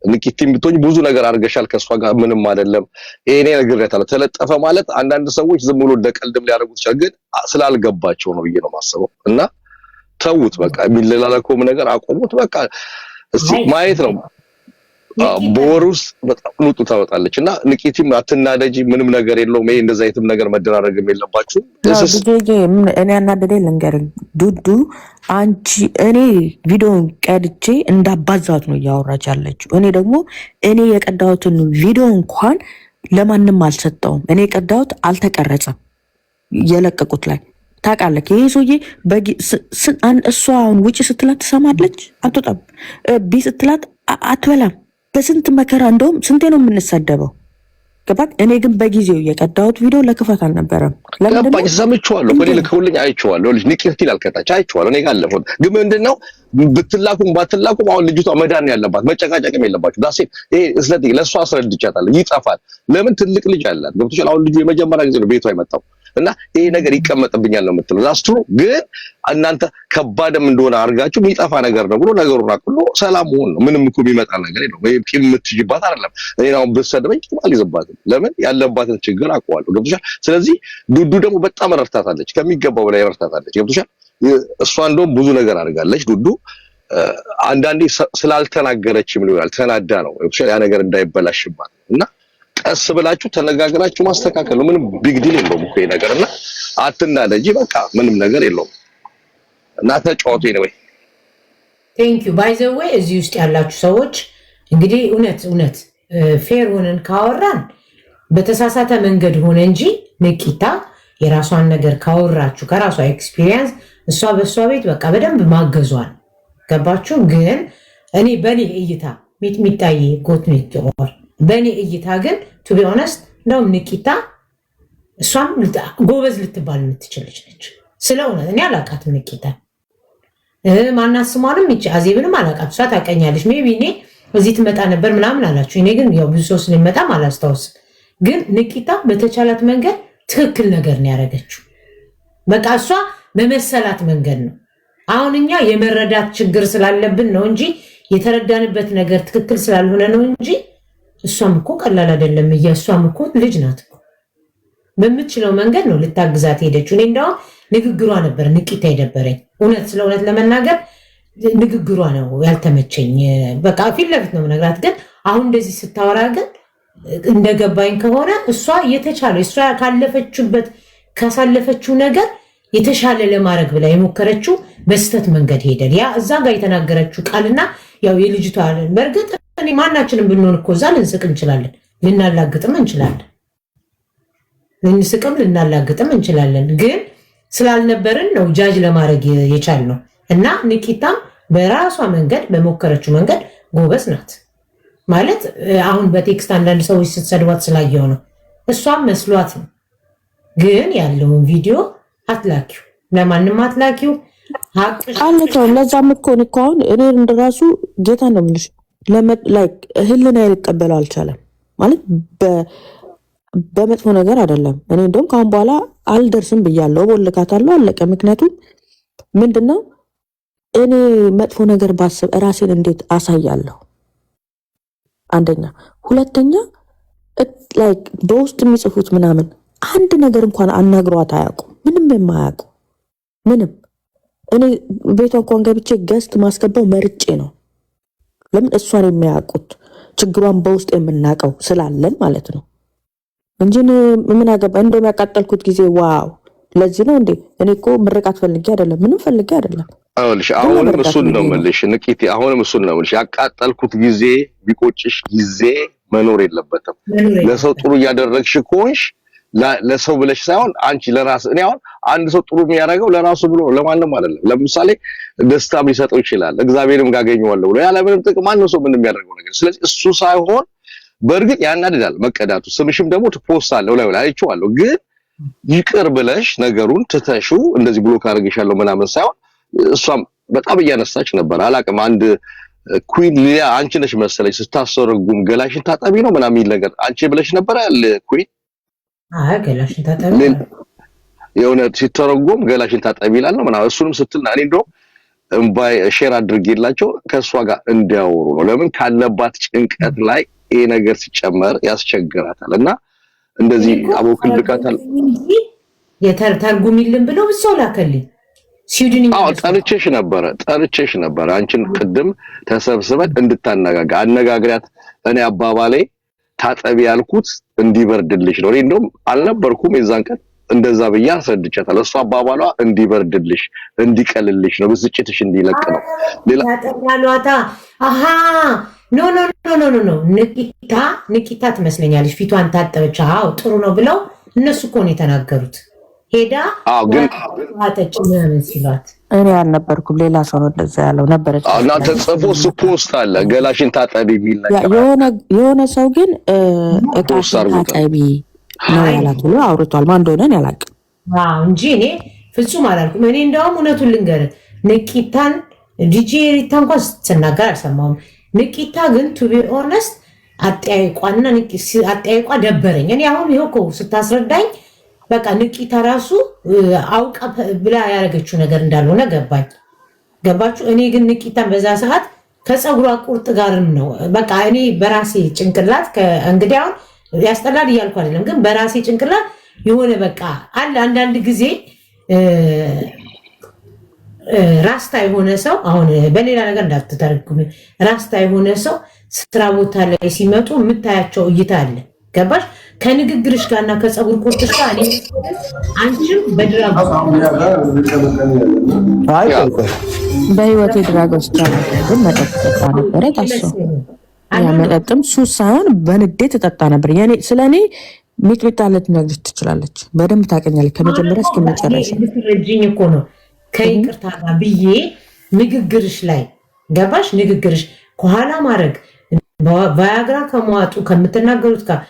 ንቂቲም ብትሆኝ ብዙ ነገር አድርገሻል ከሷ ጋር ምንም አይደለም። ይሄ እኔ ነግሬያታለሁ። ተለጠፈ ማለት አንዳንድ ሰዎች ዝም ብሎ እንደ ቀልድም ሊያደርጉት ይችላል፣ ግን ስላልገባቸው ነው ብዬ ነው የማስበው። እና ተዉት በቃ፣ የሚለላለከውም ነገር አቆሙት በቃ። እስቲ ማየት ነው። በወር ውስጥ በጣም ለውጥ ታወጣለች። እና ንቂቲም አትናደጂ፣ ምንም ነገር የለውም። ይሄ እንደዛ አይነትም ነገር መደራረግም የለባችሁም። ዲጄ፣ እኔ ያናደደኝ ልንገርህ ዱዱ፣ አንቺ እኔ ቪዲዮን ቀድቼ እንዳባዛት ነው እያወራች ያለችው። እኔ ደግሞ እኔ የቀዳሁትን ቪዲዮ እንኳን ለማንም አልሰጠውም። እኔ የቀዳሁት አልተቀረጸም የለቀቁት ላይ ታውቃለህ። ይሄ ሰውዬ እሷ አሁን ውጭ ስትላት ትሰማለች፣ አትወጣም። ቢ ስትላት አትበላም። በስንት መከራ እንደውም ስንቴ ነው የምንሰደበው? ገባክ? እኔ ግን በጊዜው የቀዳሁት ቪዲዮ ለክፋት አልነበረም። ገባኝ፣ ሰምቼዋለሁ። እኔ ልከውልኝ አይቼዋለሁ። ልጅ ንቅርት ይላል ከታች አይቼዋለሁ። እኔ ጋር አለፈው። ግን ምንድነው ብትላኩም ባትላኩም አሁን ልጅቷ መዳን ያለባት፣ መጨቃጨቅም የለባችሁ። That's it። ይሄ ስለት ለእሷ አስረድቻታለሁ። ይጠፋል። ለምን ትልቅ ልጅ አላት። ገብቶሻል? አሁን ልጁ የመጀመሪያ ጊዜ ነው ቤቷ የመጣው እና ይሄ ነገር ይቀመጥብኛል ነው የምትለው። That's true። ግን እናንተ ከባድም እንደሆነ አድርጋችሁ የሚጠፋ ነገር ነው ብሎ ነገሩን አቅሎ ሰላም መሆን ነው። ምንም እኮ የሚመጣ ነገር የለውም። ይሄ ቂም የምትይዥባት አይደለም። እኔ አሁን ብትሰድበኝ ቂም አልይዝባትም። ለምን ያለባትን ችግር አውቀዋለሁ። ገብቶሻል? ስለዚህ ዱዱ ደግሞ በጣም ረድታታለች፣ ከሚገባው በላይ ረድታታለች። ገብቶሻል? እሷ እንደውም ብዙ ነገር አድርጋለች ዱዱ። አንዳንዴ ስላልተናገረችም ሊሆናል ተናዳ ነው። ገብቶሻል? ያ ነገር እንዳይበላሽባት እና ቀስ ብላችሁ ተነጋግራችሁ ማስተካከል ነው። ምንም big deal የለውም እኮ ይሄ ነገር። እና አትናደጂ፣ በቃ ምንም ነገር የለውም እና ተጫወቱ ነው። Thank you. By the way እዚህ ውስጥ ያላችሁ ሰዎች እንግዲህ እውነት እውነት Fair ሆነን ካወራን በተሳሳተ መንገድ ሆነ እንጂ ንቂታ የራሷን ነገር ካወራችሁ ከራሷ experience እሷ በእሷ ቤት በቃ በደንብ ማገዟል። ገባችሁ? ግን እኔ በእኔ እይታ ሚጥሚጣዬ ጎት በእኔ እይታ ግን to be honest እንደውም ንቂታ እሷም ጎበዝ ልትባል የምትችል ልጅ ነች። ስለ እውነት እኔ አላውቃትም ንቂታ፣ ማናት ስሟንም ይቺ አዜብንም አላውቃትም። እሷ ታውቀኛለች። Maybe እኔ እዚህ ትመጣ ነበር ምናምን አላችሁ። እኔ ግን ያው ብዙ ሰው ስለሚመጣም አላስታውስም። ግን ንቂታ በተቻላት መንገድ ትክክል ነገር ነው ያደረገችው። በቃ እሷ በመሰላት መንገድ ነው። አሁን እኛ የመረዳት ችግር ስላለብን ነው እንጂ፣ የተረዳንበት ነገር ትክክል ስላልሆነ ነው እንጂ እሷም እኮ ቀላል አይደለም። እሷም እኮ ልጅ ናት እኮ፣ በምትችለው መንገድ ነው ልታግዛት ሄደችው። እኔ እንደውም ንግግሯ ነበር ንቂታ የደበረኝ። እውነት ስለ እውነት ለመናገር ንግግሯ ነው ያልተመቸኝ። በቃ ፊት ለፊት ነው የምነግራት። ግን አሁን እንደዚህ ስታወራ ግን እንደገባኝ ከሆነ እሷ የተቻለ እሷ ካለፈችበት ካሳለፈችው ነገር የተሻለ ለማድረግ ብላ የሞከረችው በስህተት መንገድ ሄደል። ያ እዛ ጋር የተናገረችው ቃልና ያው የልጅቷ፣ በእርግጥ እኔ ማናችንም ብንሆን እኮ እዛ ልንስቅ እንችላለን፣ ልናላግጥም እንችላለን፣ ልንስቅም ልናላግጥም እንችላለን። ግን ስላልነበርን ነው judge ለማድረግ የቻልነው። እና ንቂታም በራሷ መንገድ በሞከረችው መንገድ ጎበዝ ናት። ማለት አሁን በ text አንዳንድ ሰዎች ስትሰድቧት ስላየው ነው። እሷም መስሏት ነው። ግን ያለውን ቪዲዮ አትላኪው፣ ለማንም አትላኪው። አልከውም። ለዛም እኮ እኔ እኮ አሁን እኔ እንደራሱ ጌታ ነው የምልሽ like ህሊና ሊቀበለው አልቻለም። ማለት በመጥፎ ነገር አይደለም። እኔ እንደውም ከአሁን በኋላ አልደርስም ብያለሁ፣ ቦልካታለሁ፣ አለቀ። ምክንያቱም ምንድነው እኔ መጥፎ ነገር ባስብ ራሴን እንዴት አሳያለሁ? አንደኛ፣ ሁለተኛ like በውስጥ የሚጽፉት ምናምን አንድ ነገር እንኳን አናግሯት አያውቁም። ምንም የማያውቁ ምንም። እኔ ቤቷ እንኳን ገብቼ guest ማስገባው መርጬ ነው። ለምን እሷን የሚያውቁት ችግሯን በውስጥ የምናውቀው ስላለን ማለት ነው እንጂ እኔ ምን አገባ። እንደውም ያቃጠልኩት ጊዜ wow፣ ለዚህ ነው እንዴ? እኔ እኮ ምርቃት ፈልጌ አይደለም፣ ምንም ፈልጌ አይደለም። ይኸውልሽ ግን አሁንም ለመርዳት እሱን ብዬ ነው ነው። የምልሽ ንቂቴ፣ አሁንም እሱን ነው የምልሽ። ያቃጠልኩት ጊዜ ቢቆጭሽ ጊዜ መኖር የለበትም። መኖር ለሰው የለበትም። ጥሩ እያደረግሽ ከሆንሽ ለሰው ብለሽ ሳይሆን አንቺ ለራስ፣ እኔ አሁን አንድ ሰው ጥሩ የሚያደርገው ለራሱ ብሎ ለማንም አይደለም። ለምሳሌ ደስታም ሊሰጠው ይችላል፣ እግዚአብሔርም ጋገኘዋለሁ ብሎ ያለምንም ጥቅም ማንም ሰው ምንም የሚያደርገው ነገር። ስለዚህ እሱ ሳይሆን በእርግጥ ያናድዳል መቀዳቱ። ስምሽም ደግሞ post አለው ላይ አይቼዋለሁ። ግን ይቅር ብለሽ ነገሩን ትተሽው እንደዚህ block አድርጌሻለሁ ምናምን ሳይሆን እሷም በጣም እያነሳች ነበር። አላቅም፣ አንድ ኩዊን ሊያ አንቺ ነሽ መሰለኝ ስታስተረጉም ገላሽን ታጠቢ ነው ምናምን የሚል ነገር አንቺ ብለሽ ነበረ ኩዊን። አይ ገላሽን ታጠቢ። የሆነ ሲተረጎም ገላሽን ታጠቢ ይላል ነው ምናምን፣ እሱንም ስትል እኔ እንደውም እምባይ share አድርጌላቸው ከእሷ ጋር እንዲያወሩ ነው። ለምን ካለባት ጭንቀት ላይ ይሄ ነገር ሲጨመር ያስቸግራታል እና እንደዚህ አቦክል ልካታል። ተርጉሚልን ብለው ብሰው ላከልኝ ስዊድንኛ። አዎ፣ ጠርቼሽ ነበረ፣ ጠርቼሽ ነበረ አንቺን ቅድም ተሰብስበን እንድታነጋግር አነጋግሪያት። እኔ አባባሌ ታጠቢ ያልኩት እንዲበርድልሽ ነው። እኔ እንደውም አልነበርኩም የዛን ቀን፣ እንደዛ ብዬ አስረድቻታለሁ። እሷ አባባሏ እንዲበርድልሽ እንዲቀልልሽ ነው፣ ብስጭትሽ እንዲለቅ ነው። ሌላ ያጠራሏታ። አሃ፣ no, no, no, no, no, no፣ ንቂታ ንቂታ ትመስለኛለች። ፊቷን ታጠበች። አዎ ጥሩ ነው ብለው እነሱ እኮ ነው የተናገሩት። ሄዳ አዎ ግን ዋጠች ምናምን ሲሏት እኔ አልነበርኩም፣ ሌላ ሰው ነው እንደዛ ያለው ነበረች። እና ተጽፎ እሱ post አለ ገላሽን ታጠቢ የሚል ነገር የሆነ ሰው ግን post እቃሽን አድርጎታል። ታጠቢ ነው ያላት ብሎ አውርቷል። ማን እንደሆነ እኔ አላውቅም። አዎ እንጂ እኔ ፍጹም አላልኩም። እኔ እንደውም እውነቱን ልንገርህ፣ ንቂታን ዲጄ ሪታ እንኳን ስትናገር አልሰማሁም። ንቂታ ግን to be honest አጠያይቋና አጠያይቋ ደበረኝ። እኔ አሁን ይኸው እኮ ስታስረዳኝ በቃ ንቂታ ራሱ አውቃ ብላ ያደረገችው ነገር እንዳልሆነ ገባኝ። ገባችሁ? እኔ ግን ንቂታን በዛ ሰዓት ከፀጉሯ ቁርጥ ጋርም ነው በቃ እኔ በራሴ ጭንቅላት፣ እንግዲህ አሁን ያስጠላል እያልኩ አይደለም፣ ግን በራሴ ጭንቅላት የሆነ በቃ አለ አንዳንድ ጊዜ ራስታ የሆነ ሰው፣ አሁን በሌላ ነገር እንዳትተረጉም፣ ራስታ የሆነ ሰው ስራ ቦታ ላይ ሲመጡ የምታያቸው እይታ አለ። ገባሽ? ከንግግርሽ ጋርና ከፀጉር ቁርጥሽ ጋር እኔ አንቺም በ drug አይ ቆይ ቆይ በህይወቴ drug ወስጄ አላውቅም፣ ግን መጠጥ ጠጣ ነበረ። ታሶ ያ መጠጥም ሱስ ሳይሆን በንዴት እጠጣ ነበር። ስለ እኔ ሚጥሚጣ ልትነግርሽ ትችላለች። በደንብ ታውቀኛለች ከመጀመሪያ እስከ መጨረሻ። ልትረጂኝ እኮ ነው ከይቅርታ ጋር ብዬ ንግግርሽ ላይ ገባሽ? ንግግርሽ ከኋላ ማድረግ፣ ቫያግራ ከመዋጡ፣ ከምትናገሩት ጋር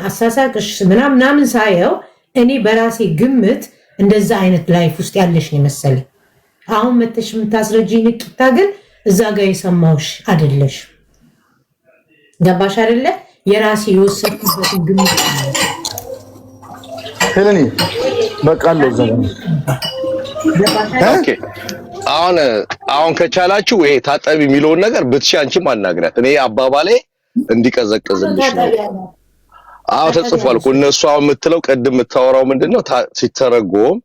አሳሳቅሽ ምናምን ምናምን ሳየው እኔ በራሴ ግምት እንደዛ አይነት life ውስጥ ያለሽ ነው የመሰለኝ። አሁን መተሽ የምታስረጂኝ ንቂታ ግን እዛ ጋር የሰማሁሽ አይደለሽ። ገባሽ አይደለ? የራሴ የወሰድኩበትን ግምት ነው። ሄለኒ በቃ አለው እዛ ጋር። ገባሽ አይደለ? Okay፣ አሁን ከቻላችሁ ይሄ ታጠቢ የሚለውን ነገር ብትሺ አንቺም አናግሪያት። እኔ አባባሌ እንዲቀዘቅዝልሽ ነው። አዎ፣ ተጽፏል እኮ። እነሱ አሁን የምትለው፣ ቅድም የምታወራው ምንድነው? ሲተረጎም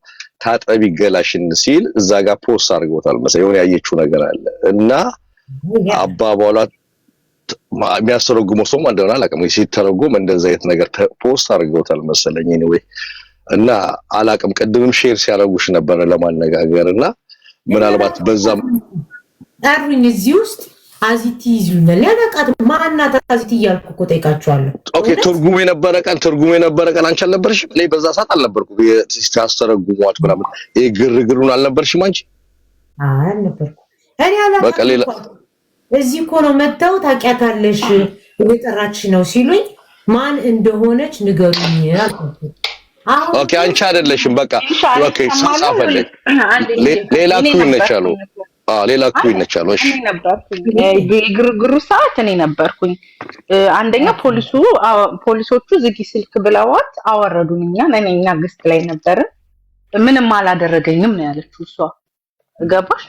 ታጠቢ ገላሽን ሲል እዛ ጋር post አድርገውታል መሰለኝ። የሆነ ያየችው ነገር አለ እና አባባሏ የሚያስተረጉመው ሰው እንደሆነ አላውቅም። ሲተረጎም እንደዛ አይነት ነገር post አድርገውታል መሰለኝ። Anyway እና አላውቅም። ቅድምም share ሲያደርጉሽ ነበረ ለማነጋገር እና ምናልባት በዛም ጠሩኝ። እዚህ ውስጥ አዚቲ ይዙኛል። ያለቃት ማናት አዚቲ እያልኩ እኮ ጠይቃችኋለሁ። Okay፣ ትርጉሙ የነበረ ቀን አንቺ አልነበርሽም? እኔ በዛ ሰዓት አልነበርኩም። ሲያስተረጉሟት ምናምን ይሄ ግርግሩን አልነበርሽም አንቺ? አይ፣ አልነበርኩም። እኔ አላውቃትም በቃ ሌላ እኮ። እዚህ እኮ ነው መጥተው ታውቂያታለሽ እየጠራች ነው ሲሉኝ ማን እንደሆነች ንገሩኝ አልኳቸው። አሁን Okay፣ አንቺ አይደለሽም። በቃ okay፣ ጻፈልኝ። አንድ ሌላ እኔ queen ነች አሉ። ነበርኩኝ እኮ። አዎ፣ ሌላ queen ነች አሉ። እሺ። እኔ ነበርኩኝ። የግርግሩ ሰዓት እኔ ነበርኩኝ። አንደኛ ፖሊሶቹ ዝጊ ስልክ ብለዋት አወረዱን። እኛን እኛ guest ላይ ነበርን። ምንም አላደረገኝም ነው ያለችው እሷ። ገባሽ?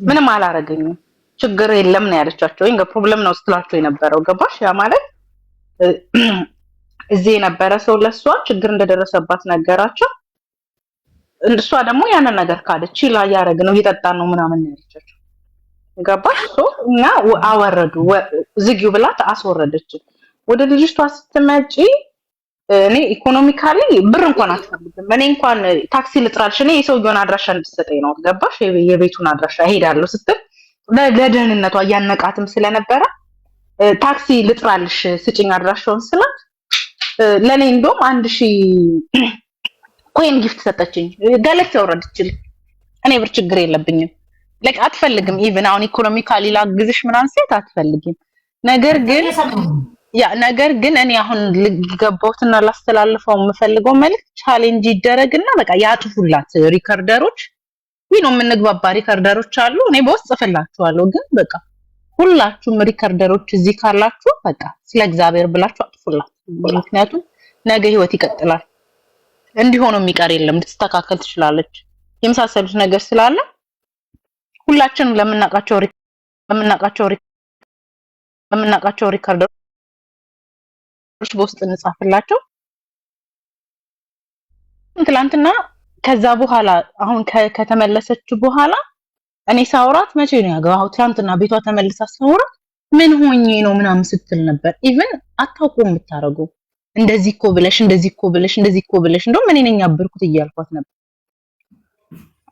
ምንም አላረገኝም፣ ችግር የለም ነው ያለቻቸው። ወይ problem ነው ስትላቸው የነበረው፣ ገባሽ? ያ ማለት እዚህ የነበረ ሰው ለእሷ ችግር እንደደረሰባት ነገራቸው። እሷ ደግሞ ያንን ነገር ካደች። Chill እያደረግን ነው፣ እየጠጣን ነው ምናምን ነው ያለቻቸው። ገባሽ? So እኛ አወረዱ፣ ዝጊው ብላት አስወረደች። ወደ ልጅቷ ስትመጪ እኔ economically ብር እንኳን አትፈልግም። እኔ እንኳን ታክሲ ልጥራልሽ፣ እኔ የሰውየውን አድራሻ እንድትሰጠኝ ነው። ገባሽ? የቤቱን አድራሻ እሄዳለሁ ስትል ለደህንነቷ እያነቃትም ስለነበረ ታክሲ ልጥራልሽ፣ ስጭኝ አድራሻውን ስላት ለእኔ እንደውም 1000 coin gift ሰጠችኝ። ገለች ያወረደችልኝ። እኔ ብር ችግር የለብኝም። Like አትፈልግም። Even አሁን economically ላግዝሽ ምናምን ሴት አትፈልጊም። ነገር ግን ያ ነገር ግን እኔ አሁን ልገባውትና ላስተላልፈው የምፈልገው መልዕክት challenge ይደረግና በቃ ያጥፉላት recorder ኦች። ይህ ነው የምንግባባ recorder ኦች አሉ። እኔ በውስጥ ጽፍላችኋለሁ። ግን በቃ ሁላችሁም recorder ኦች እዚህ ካላችሁ በቃ ስለ እግዚአብሔር ብላችሁ አጥፉላት። ምክንያቱም ነገ ህይወት ይቀጥላል። እንዲህ ሆኖ የሚቀር የለም። ልትስተካከል ትችላለች። የመሳሰሉት ነገር ስላለ ሁላችንም ለምናውቃቸው recorder ኦች በውስጥ እንጻፍላቸው። ትላንትና ከዛ በኋላ አሁን ከተመለሰች በኋላ እኔ ሳውራት መቼ ነው ያገባው? ትላንትና ቤቷ ተመልሳ ሳውራት ምን ሆኜ ነው ምናምን ስትል ነበር። Even አታውቁም የምታደርገው፣ እንደዚህ እኮ ብለሽ፣ እንደዚህ እኮ ብለሽ፣ እንደዚህ እኮ ብለሽ፣ እንደውም እኔ ነኝ ያበርኩት እያልኳት ነበር።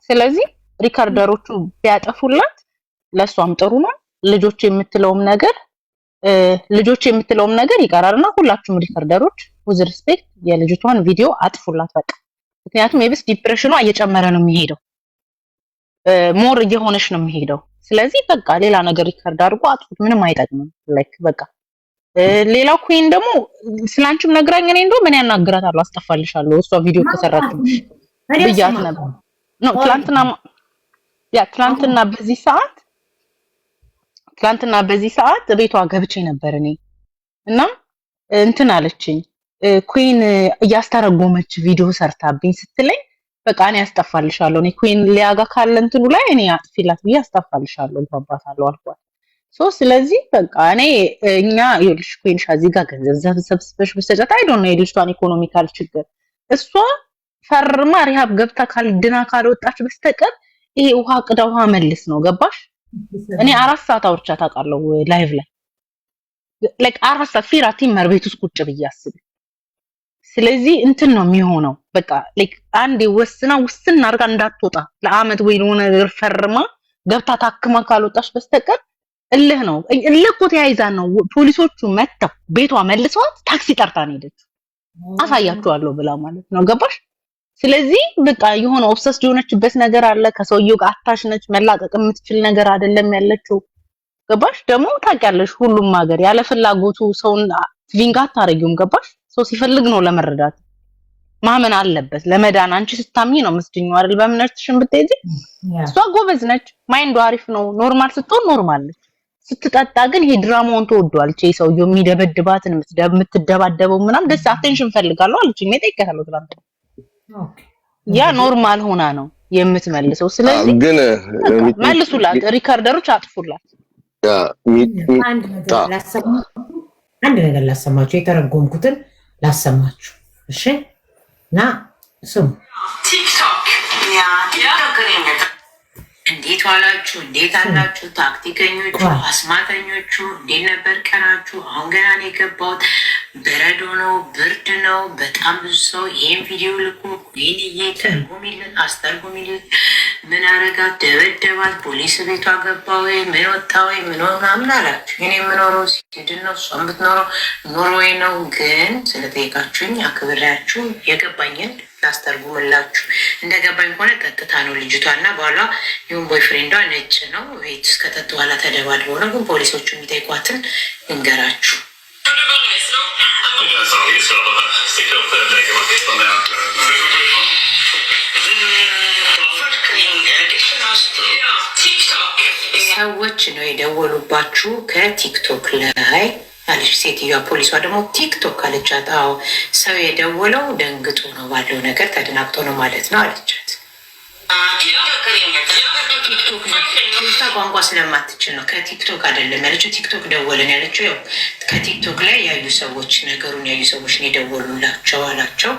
ስለዚህ recorder ኦቹ ቢያጠፉላት ለእሷም ጥሩ ነው። ልጆች የምትለውም ነገር ይቀራል እና ሁላችሁም recorder ኦች with respect የልጅቷን ቪዲዮ አጥፉላት በቃ። ምክንያቱም የብስ depression ኗ እየጨመረ ነው የሚሄደው፣ more እየሆነች ነው የሚሄደው። ስለዚህ በቃ ሌላ ነገር record አድርጎ አጥፉት፣ ምንም አይጠቅምም። Like በቃ ሌላው queen ደግሞ ስላንቺም ነግራኝ እኔ እንደው ምን ያናግራታለሁ፣ አስጠፋልሻለሁ እሷ ቪዲዮ ከሰራችብሽ ብያት ነበር። No፣ ትላንትና፣ yeah፣ ትላንትና በዚህ ሰዓት ቤቷ ገብቼ ነበር እኔ እና እንትን አለችኝ፣ queen እያስተረጎመች ቪዲዮ ሰርታብኝ ስትለኝ በቃ እኔ አስጠፋልሻለሁ፣ እኔ queen ሊያጋ ካለ እንትኑ ላይ እኔ አጥፊላት ብዬ አስጠፋልሻለሁ፣ ግባባታለሁ አልኳት። So ስለዚህ በቃ እኛ ይኸውልሽ queen ሻ እዚህ ጋር ገንዘብ ሰብስበሽ ብትሰጫት I don't know የልጅቷን economical ችግር፣ እሷ ፈርማ rehab ገብታ ካልድና ካልወጣች በስተቀር ይሄ ውሃ ቅዳ ውሃ መልስ ነው። ገባሽ? እኔ 4 ሰዓት አውርቻት አውቃለሁ live ላይ፣ like 4 ሰዓት ፊራ ቲመር ቤት ውስጥ ቁጭ ብዬ አስቢ። ስለዚህ እንትን ነው የሚሆነው። በቃ like አንዴ ወስና ውስን አድርጋ እንዳትወጣ ለአመት ወይ ለሆነ ነገር ፈርማ ገብታ ታክማ ካልወጣች በስተቀር። እልህ ነው፣ እልህ እኮ ተያይዛ ነው ፖሊሶቹ መጥተው ቤቷ መልሰዋት ታክሲ ጠርታ ነው የሄደችው። አሳያችኋለሁ ብላ ማለት ነው። ገባሽ? ስለዚህ በቃ የሆነ obsessed የሆነችበት ነገር አለ። ከሰውየው ጋር attach ነች። መላቀቅ የምትችል ነገር አይደለም ያለችው። ገባሽ? ደግሞ ታውቂያለሽ፣ ሁሉም ሀገር ያለ ፍላጎቱ ሰውን tvinga አታረጊውም። ገባሽ? ሰው ሲፈልግ ነው ለመረዳት ማመን አለበት ለመዳን። አንቺ ስታምኚ ነው የምትድኚው አይደል? በእምነትሽን ብትሄጂ እሷ ጎበዝ ነች፣ mind ዷ አሪፍ ነው። Normal ስትሆን normal ነች። ስትጠጣ ግን ይሄ ድራማውን ትወዷለች። ይሄ ሰውየው የሚደበድባትን የምትደባደበው ምናምን ደስ attention ፈልጋለሁ አለች። እኔ ጠይቄያታለሁ ትናንት። ያ normal ሆና ነው የምትመልሰው። ስለዚህ ግን መልሱላት፣ recorder ኦች አጥፉላት። አንድ ነገር ላሰማችሁ፣ የተረጎምኩትን ላሰማችሁ። እሺ እና ስሙ። TikTok. እንዴት ዋላችሁ? እንዴት አላችሁ? ታክቲከኞቹ፣ አስማተኞቹ እንዴት ነበር ቀናችሁ? አሁን ገና ነው የገባሁት። በረዶ ነው፣ ብርድ ነው። በጣም ብዙ ሰው ይህን ቪዲዮ ልኮ ይህን ተርጉሚልን፣ አስተርጉሚልን፣ ምን አረጋት፣ ደበደባት፣ ፖሊስ ቤቷ ገባ ወይ ምን ወጣ ወይ ምን ምናምን አላችሁ። እኔ የምኖረው ስዊድን ነው፣ እሷ የምትኖረው ኖርዌይ ነው። ግን ስለጠየቃችሁኝ አክብሬያችሁ የገባኝን ላስተርጉምላችሁ። እንደገባኝ ከሆነ ጠጥታ ነው ልጅቷ እና ባሏ ይሁን boyfriend ዷ ነጭ ነው። ቤት ውስጥ ከጠጡ በኋላ ተደባድበው ነው። ግን ፖሊሶቹ የሚጠይቋትን ልንገራችሁ። ሰዎች ነው የደወሉባችሁ ከቲክቶክ ላይ አለች ሴትዮዋ። ፖሊሷ ደግሞ ቲክቶክ አለቻት። አዎ ሰው የደወለው ደንግጦ ነው ባለው ነገር ተደናግጦ ነው ማለት ነው አለቻት። ቲክቶክ ቋንቋ ስለማትችል ነው ከቲክቶክ አይደለም ያለችው። ቲክቶክ ደወለን ያለችው ያው ከቲክቶክ ላይ ያዩ ሰዎች ነገሩን ያዩ ሰዎች ነው የደወሉላቸው አላቸው።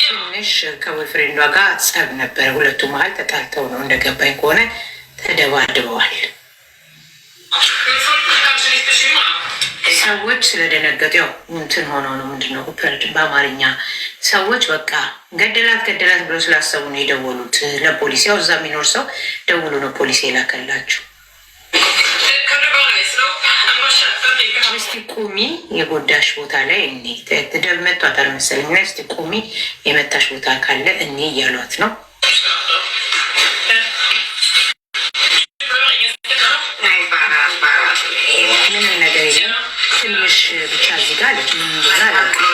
ትንሽ ከ boyfriend ዷ ጋር ጸብ ነበረ፣ ሁለቱ መሀል ተጣልተው ነው እንደገባኝ ከሆነ ተደባድበዋል። ሰዎች ስለደነገጡ ያው እንትን ሆነው ነው ምንድን ነው በአማርኛ ሰዎች በቃ ገደላት ገደላት ብሎ ስላሰቡ ነው የደወሉት ለፖሊስ። ያው እዛ የሚኖር ሰው ደውሎ ነው ፖሊስ የላከላቸው። እስቲ ቁሚ የጎዳሽ ቦታ ላይ እኔ መቷታል መሰለኝ እና እስቲ ቁሚ የመታሽ ቦታ ካለ እኔ እያሏት ነው። ምንም ነገር የለም ትንሽ ብቻ እዚህ ጋር አለች። ምን እንደሆነ አላውቅም።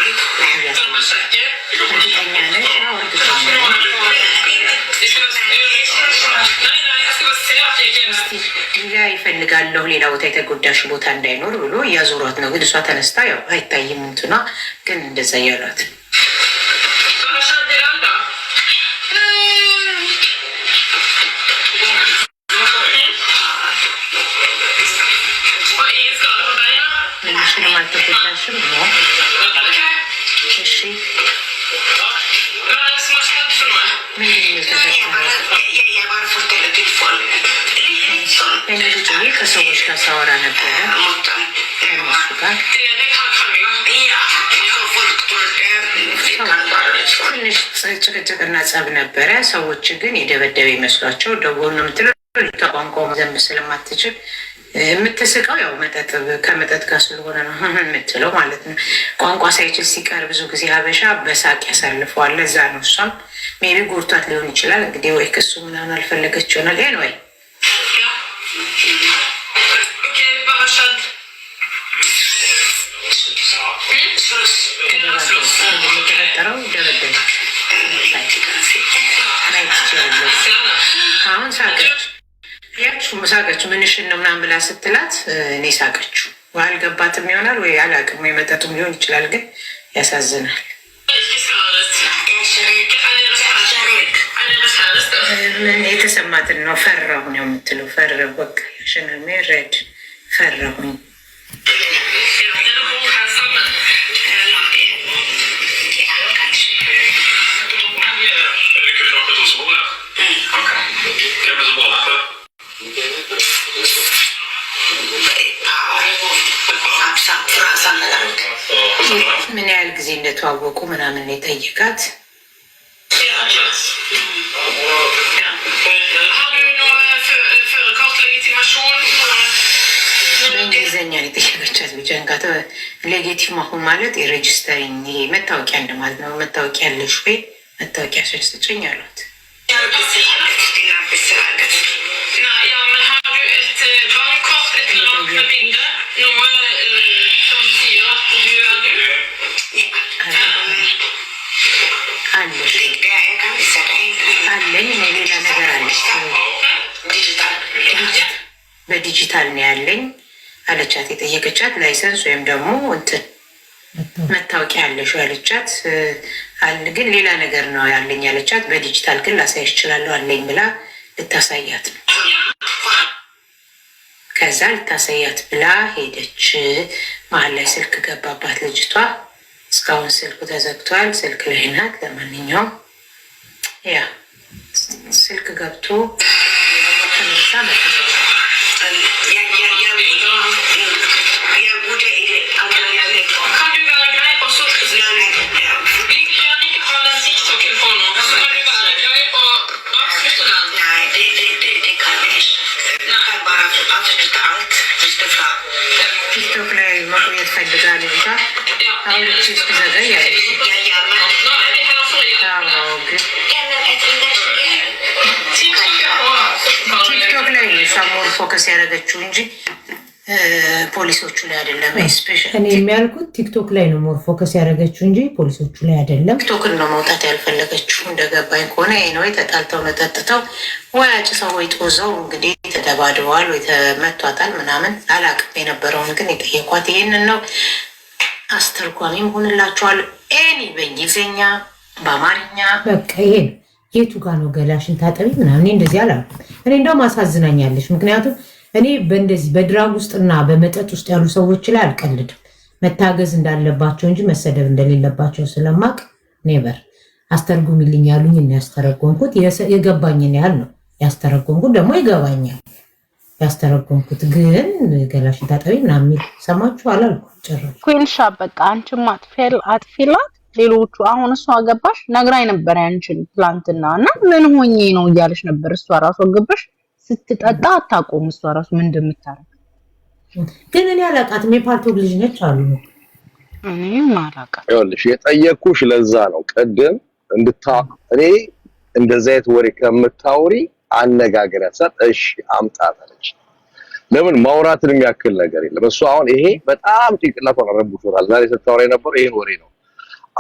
እርግጠኛ ነሽ? አዎ እርግጠኛ ነኝ። እስቲ ሌላ ይፈልጋለሁ ሌላ ቦታ የተጎዳሽ ቦታ እንዳይኖር ብሎ እያዞሯት ነው። ግን እሷ ተነስታ ያው አይታይም እንትኗ ግን እንደዛ እያሏት ምንሽንም አልተጎዳሽም ነው። እሺ ምንድን ነው የተፈጠረው? እኔ ቁጭ ብዬ ከሰዎች ጋር ሳወራ ነበረ ከእነሱ ጋር ትንሽ ጭቅጭቅና ጸብ ነበረ። ሰዎች ግን የደበደበ ይመስሏቸው ደወሉ ነው የምትለው። ልጅቷ ቋንቋ ዘንብ ስለማትችል የምትስቀው ያው መጠጥ ከመጠጥ ጋር ስለሆነ ነው የምትለው ማለት ነው። ቋንቋ ሳይችል ሲቀር ብዙ ጊዜ ሀበሻ በሳቅ ያሳልፈዋል። ለዛ ነው እሷም maybe ጎርቷት ሊሆን ይችላል እንግዲህ ወይ ክሱ ምናምን አልፈለገች ይሆናል። Anyway የተፈጠረው ደበደበች። ማየት ትችላለች። አሁን ሳቀች። ያችሁ ሳቀች። ምንሽን ነው ምናምን ብላ ስትላት እኔ ሳቀችው። አልገባትም ይሆናል ወይ አላውቅም፣ ወይ መጠጡም ሊሆን ይችላል። ግን ያሳዝናል። ምን የተሰማትን ነው ፈራሁ ነው የምትለው። ፈራሁ በቃ red ፈራሁኝ። ምን ያህል ጊዜ እንደተዋወቁ ምናምን የጠየቃት። Ja. Har du noe førerkort, legitimasjon? በእንግሊዝኛ ነው የጠየቀቻት። ቢጨንቃት legitimation ማለት የ registering ይሄ መታወቂያ እንደማለት ነው። መታወቂያ ያለሽ ወይ፣ መታወቂያ ስጭኝ አሏት። Nei, ja, men har du et bankkort, et eller annet med bilde? Noe som sier at du er du? አለሽ አለኝ፣ ሌላ ነገር አለች። በዲጂታል ነው ያለኝ አለቻት። የጠየቀቻት license ወይም ደግሞ እንትን መታወቂያ ያለሽ ያለቻት፣ ግን ሌላ ነገር ነው ያለኝ ያለቻት። በዲጂታል ግን ላሳይሽ እችላለሁ አለኝ ብላ ልታሳያት ነው። ከዛ ልታሳያት ብላ ሄደች። መሀል ላይ ስልክ ገባባት ልጅቷ። እስካሁን ስልኩ ተዘግቷል። ስልክ ላይ ናት። ለማንኛውም ያ ስልክ ገብቶ ተመልሳ መጣች። Kan du være grei, og så Vi vil gjerne ikke ha den TikToken på nå, så kan du være grei og avslutte den? Nei, det kan jeg ikke. Jeg kan bare avslutte alt hvis det er fra ቲክቶክ ላይ መቆየት ፈልጋ ልጅቷ አውርቼ እስክዘጋ እያለች Ja, ja, men Nå er vi her for å hjelpe አዎ፣ deg. ግን Ja, men jeg trenger ikke TikTok er på. ቲክቶክ ላይ ነው እሷ more focus ያደረገችው እንጂ ፖሊሶቹ ላይ አይደለም። Special እኔ የሚያልኩት ቲክቶክ ላይ ነው more focus ያደረገችው እንጂ ፖሊሶቹ ላይ አይደለም። ቲክቶክን ነው መውጣት ያልፈለገችው። እንደገባኝ ከሆነ ወይ ተጣልተው ነው ጠጥተው ወይ አጭሰው ወይ ጦዘው እንግዲህ ተደባድበዋል ወይ ተመቷታል ምናምን አላቅም። የነበረውን ግን የጠየኳት ይሄንን ነው። አስተርጓሚም ሆንላችኋል። Any በእንግሊዝኛ በአማርኛ። በቃ ይሄ ነው። የቱ ጋ ነው ገላሽን ታጠቢ ምናምን? እኔ እንደዚህ አላልኩም። እኔ እንደውም አሳዝናኛለች። ምክንያቱም እኔ በእንደዚህ በ drug ውስጥና በመጠጥ ውስጥ ያሉ ሰዎች ላይ አልቀልድም። መታገዝ እንዳለባቸው እንጂ መሰደብ እንደሌለባቸው ስለማቅ never። አስተርጉሚልኝ ያሉኝ እና ያስተረጎምኩት የገባኝን ያህል ነው ያስተረጎምኩት። ደግሞ ይገባኛል ያስተረጎምኩት። ግን ገላሽን ታጠቢ ምናምን የሚል ሰማችሁ አላልኩም ጭራሽ። ኩንሻ በቃ አንቺም አጥፊላት። ሌሎቹ አሁን እሷ ገባሽ ነግራኝ ነበር ያንቺን ትላንትና፣ እና ምን ሆኜ ነው እያለች ነበር። እሷ ራሷ ገባሽ ስትጠጣ አታቆም። እሷ ራሱ ምን እንደምታረግ ግን እኔ አላውቃትም። የፓልቶክ ልጅ ነች አሉ። እኔም አላውቃትም። ይኸውልሽ፣ የጠየቅኩሽ ለዛ ነው። ቅድም እንድታ እኔ እንደዚህ አይነት ወሬ ከምታውሪ አነጋገሪያት ሰጥ እሺ አምጣት አለች። ለምን ማውራትን የሚያክል ነገር የለም። እሱ አሁን ይሄ በጣም ጭንቅላቷን ረብሾታል። ዛሬ ስታወራ የነበረው ይሄን ወሬ ነው።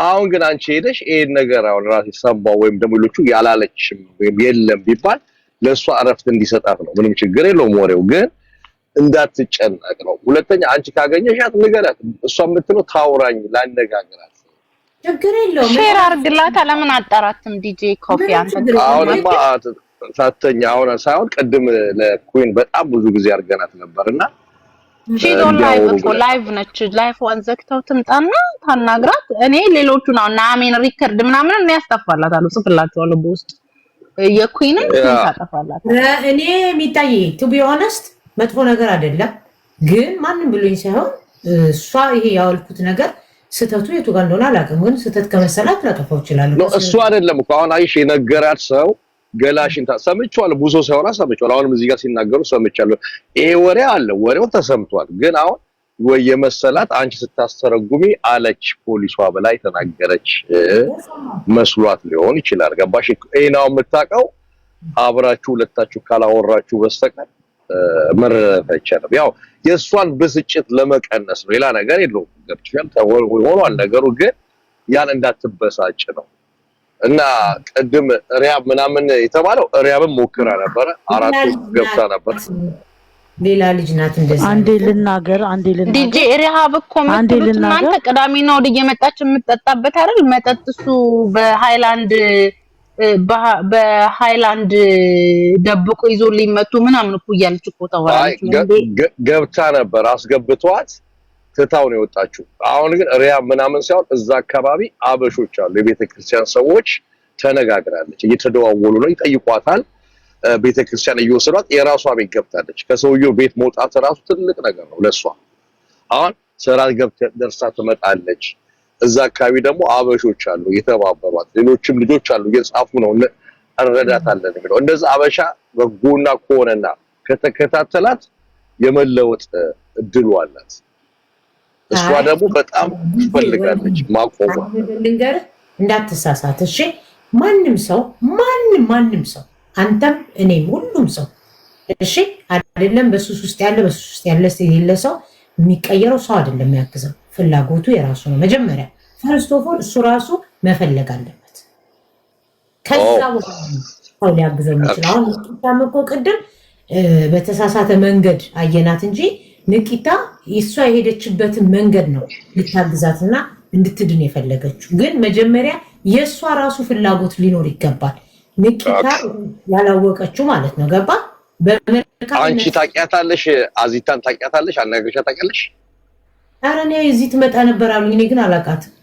አሁን ግን አንቺ ሄደሽ ይሄን ነገር አሁን ራሴ ሰማሁ ወይም ደግሞ ሌሎቹ ያላለችም ወይም የለም ቢባል ለእሷ እረፍት እንዲሰጣት ነው። ምንም ችግር የለውም፣ ወሬው ግን እንዳትጨነቅ ነው። ሁለተኛ አንቺ ካገኘሻት ንገሪያት። እሷ የምትለው ታውራኝ፣ ላነጋግራት። ችግር የለውም። Share አርግላታ። ለምን አጠራትም? ዲጄ ኮፊ ምንም አንተ ችግር የለውም። አሁንማ ሳተኛ አሁን ሳይሆን ቅድም ለኩዊን በጣም ብዙ ጊዜ አድርገናት ነበርና She's on live እንዲያወሩ እኮ ብለን live ነች። Live ዋን ዘግተው ትምጣና ታናግራት። እኔ ሌሎቹን አሁን ናሜን record ምናምን እኔ ያስጠፋላታለሁ፣ ጽፍላቸዋለሁ በውስጥ የኩዊንን ኩዊን ታጠፋላታለች። እኔ የሚታይ to be honest መጥፎ ነገር አይደለም፣ ግን ማንም ብሎኝ ሳይሆን እሷ ይሄ ያወልኩት ነገር ስህተቱ የቱ ጋር እንደሆነ አላውቅም፣ ግን ስህተት ከመሰላት ላጠፋው እችላለሁ። No፣ እሱ አይደለም እኮ። አሁን አይሽ የነገራት ሰው ገላሽን ሰምቼዋለሁ። ብዙ ሰው ሲያወራ ሰምቼዋለሁ። አሁንም እዚህ ጋር ሲናገሩ ሰምቻለሁ። ይሄ ወሬ አለ፣ ወሬው ተሰምቷል። ግን አሁን ወይ የመሰላት አንቺ ስታስተረጉሚ አለች ፖሊሷ በላይ ተናገረች መስሏት ሊሆን ይችላል። ገባሽ? ይሄን አሁን የምታውቀው አብራችሁ ሁለታችሁ ካላወራችሁ በስተቀር መረዳት አይቻልም። ያው የእሷን ብስጭት ለመቀነስ ነው፣ ሌላ ነገር የለውም። ገብቶሻል? ሆኗል ነገሩ፣ ግን ያን እንዳትበሳጭ ነው። እና ቅድም rehab ምናምን የተባለው rehab ም ሞክራ ነበረ፣ አራት ገብታ ነበር። ሌላ ልጅ ናት እንደዛ። አንዴ ልናገር፣ አንዴ ዲጄ ልናገር፣ Rehab እኮ አንዴ የምትሉት እናንተ ልናገር። ቅዳሜና እሑድ እየመጣች የምትጠጣበት አይደል? መጠጥ እሱ በሃይላንድ ደብቆ ይዞ ሊመቱ ምናምን እኮ እያለች እኮ አይ ታወራለች። እንዴ ገብታ ነበር፣ አስገብቷት ትታው ነው የወጣችው። አሁን ግን rehab ምናምን ሳይሆን እዛ አካባቢ አበሾች አሉ፣ የቤተ ክርስቲያን ሰዎች ተነጋግራለች፣ እየተደዋወሉ ነው፣ ይጠይቋታል። ቤተ ክርስቲያን እየወሰዷት የራሷ ቤት ገብታለች። ከሰውየው ቤት መውጣት ራሱ ትልቅ ነገር ነው ለሷ። አሁን ስራ ገብታ ደርሳ ትመጣለች። እዛ አካባቢ ደግሞ አበሾች አሉ የተባበሯት፣ ሌሎችም ልጆች አሉ እየጻፉ ነው እንረዳታለን የሚለው። እንደዛ አበሻ በጎና ከሆነና ከተከታተላት የመለወጥ እድሉ አላት። እሷ ደግሞ በጣም ትፈልጋለች ማቆሟ። ልንገርህ እንዳትሳሳት እሺ። ማንም ሰው ማንም ማንም ሰው አንተም እኔም ሁሉም ሰው እሺ፣ አይደለም በሱስ ውስጥ ያለ፣ በሱስ ውስጥ ያለ የሌለ ሰው የሚቀየረው ሰው አይደለም የሚያግዘው፣ ፍላጎቱ የራሱ ነው። መጀመሪያ first of all እሱ ራሱ መፈለግ አለበት። ከዛ በኋላ ሰው ሊያግዘው የሚችል። አሁን ንቂታም እኮ ቅድም በተሳሳተ መንገድ አየናት እንጂ ንቂታ እሷ የሄደችበትን መንገድ ነው ልታግዛትና እንድትድን የፈለገችው። ግን መጀመሪያ የእሷ ራሱ ፍላጎት ሊኖር ይገባል። ንቂታ ያላወቀችው ማለት ነው። ገባ? አንቺ ታውቂያታለሽ? አዚታን ታውቂያታለሽ? አናግረሻ ታውቂያለሽ? ኧረ እኔ እዚህ ትመጣ ነበር አሉኝ። እኔ ግን አላውቃትም።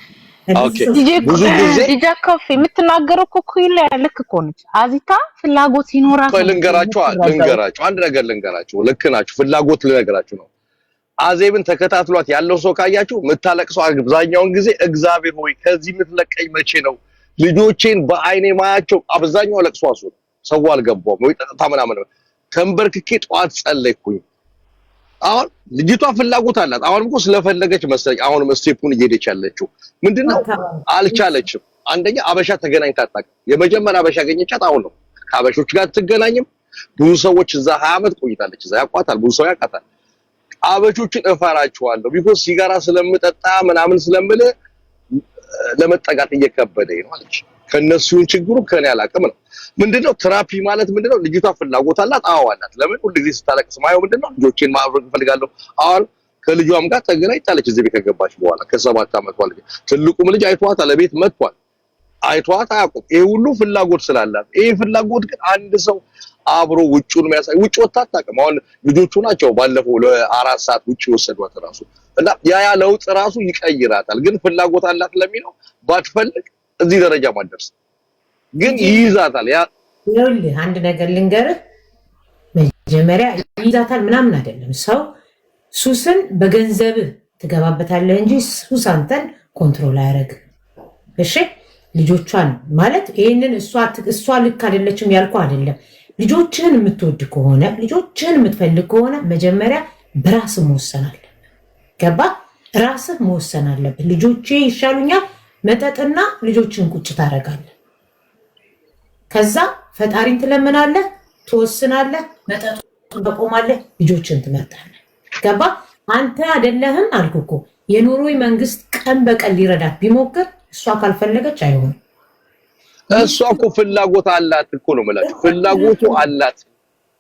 ብዙ ጊዜ ዲጃ ኮፊ የምትናገረው እኮ ኩል ልክ እኮ ነች። አዚታ ፍላጎት ሲኖራት ልንገራችሁ ልንገራችሁ አንድ ነገር ልንገራችሁ። ልክ ናችሁ። ፍላጎት ልነግራችሁ ነው። አዜብን ተከታትሏት ያለው ሰው ካያችሁ የምታለቅሰው አብዛኛውን ጊዜ እግዚአብሔር ሆይ ከዚህ የምትለቀኝ መቼ ነው? ልጆቼን በአይኔ ማያቸው አብዛኛው ለቅሶ እሱ ነው። ሰው አልገባውም ወይ ጠጥታ ምናምን ተንበርክኬ ጠዋት ጸለይኩኝ። አሁን ልጅቷ ፍላጎት አላት። አሁንም እኮ ስለፈለገች መሰለኝ አሁንም step ኡን እየሄደች ያለችው ምንድነው? አልቻለችም። አንደኛ አበሻ ተገናኝታ አታውቅም። የመጀመሪያ አበሻ ያገኘቻት አሁን ነው። ከአበሾች ጋር አትገናኝም። ብዙ ሰዎች እዛ 20 ዓመት ቆይታለች። እዛ ያውቋታል፣ ብዙ ሰው ያውቃታል። አበሾችን እፈራቸዋለሁ because ሲጋራ ስለምጠጣ ምናምን ስለምል ለመጠጋት እየከበደኝ ነው አለች። ከነሱ ይሁን ችግሩ ከኔ አላውቅም ነው። ምንድነው therapy ማለት ምንድነው? ልጅቷ ፍላጎት አላት። አዎ አላት። ለምን ሁሉ ጊዜ ስታለቅስ ማየው ምንድነው? ልጆቼን ማብረግ እፈልጋለሁ። አሁን ከልጇም ጋር ተገናኝታለች። እዚህ ቤት ከገባች በኋላ ከ7 ዓመቷ ልጅ ትልቁም ልጅ አይቷታል፣ ለቤት መጥቷል። አይቷት አያውቁም። ይሄ ሁሉ ፍላጎት ስላላት፣ ይሄ ፍላጎት ግን አንድ ሰው አብሮ ውጩን የሚያሳይ ውጭ ወጥታ አታውቅም። አሁን ልጆቹ ናቸው ባለፈው ለ4 ሰዓት ውጭ ወሰዷት ራሱ እና ያ ለውጥ ራሱ ይቀይራታል። ግን ፍላጎት አላት ለሚለው ባትፈልግ እዚህ ደረጃ ማደርስ ግን ይይዛታል። ያ ይኸውልህ አንድ ነገር ልንገርህ፣ መጀመሪያ ይይዛታል ምናምን አይደለም። ሰው ሱስን በገንዘብህ ትገባበታለህ እንጂ ሱስ አንተን control አያደርግም። እሺ ልጆቿን ማለት ይህንን እሷ ልክ አይደለችም ያልኩ አይደለም። ልጆችህን የምትወድ ከሆነ፣ ልጆችህን የምትፈልግ ከሆነ መጀመሪያ በራስህ መወሰን አለብህ። ገባ? ራስህ መወሰን አለብህ። ልጆቼ ይሻሉኛል መጠጥና ልጆችን ቁጭ ታደርጋለህ። ከዛ ፈጣሪን ትለምናለህ፣ ትወስናለህ፣ መጠጡን ታቆማለህ፣ ልጆችን ትመርጣለህ። ገባ? አንተ አይደለህም አልኩህ እኮ የኖርዌይ መንግስት ቀን በቀን ሊረዳት ቢሞክር እሷ ካልፈለገች አይሆንም። እሷ እኮ ፍላጎት አላት እኮ ነው የምላችሁ። ፍላጎቱ አላት።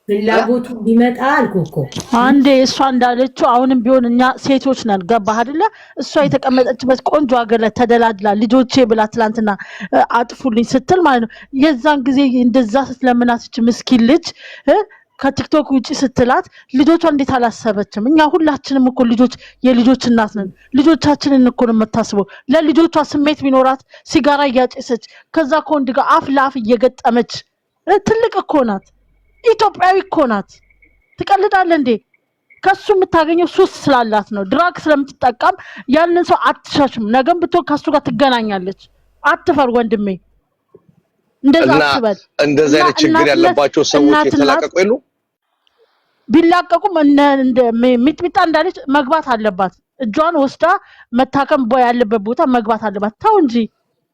ፍላጎቱ ቢመጣ አልኩህ እኮ። አንዴ እሷ እንዳለችው አሁንም ቢሆን እኛ ሴቶች ነን። ገባህ አይደለ? እሷ የተቀመጠችበት ቆንጆ ሀገር ላይ ተደላድላ ልጆቼ ብላ ትላንትና አጥፉልኝ ስትል ማለት ነው። የዛን ጊዜ እንደዛ ስትለምናት ይች ምስኪን ልጅ ከቲክቶክ ውጪ ስትላት ልጆቿ እንዴት አላሰበችም? እኛ ሁላችንም እኮ ልጆች የልጆች እናት ነን። ልጆቻችንን እኮ ነው የምታስበው። ለልጆቿ ስሜት ቢኖራት ሲጋራ እያጨሰች ከዛ ከወንድ ጋር አፍ ለአፍ እየገጠመች ትልቅ እኮ ናት። ኢትዮጵያዊ እኮ ናት። ትቀልዳለህ እንዴ? ከሱ የምታገኘው ሱስ ስላላት ነው። Drug ስለምትጠቀም ያንን ሰው አትሸሽም። ነገም ብትሆን ከሱ ጋር ትገናኛለች። አትፈር ወንድሜ፣ እንደዛ እና አትበል። እንደዚህ እና አይነት ችግር እናትነት ያለባቸው ሰዎች እናትናት የተላቀቁ የሉ? ቢላቀቁም እነ እንደ ሚጥሚጣ እንዳለች መግባት አለባት። እጇን ወስዳ መታከም ያለበት ቦታ መግባት አለባት። ተው እንጂ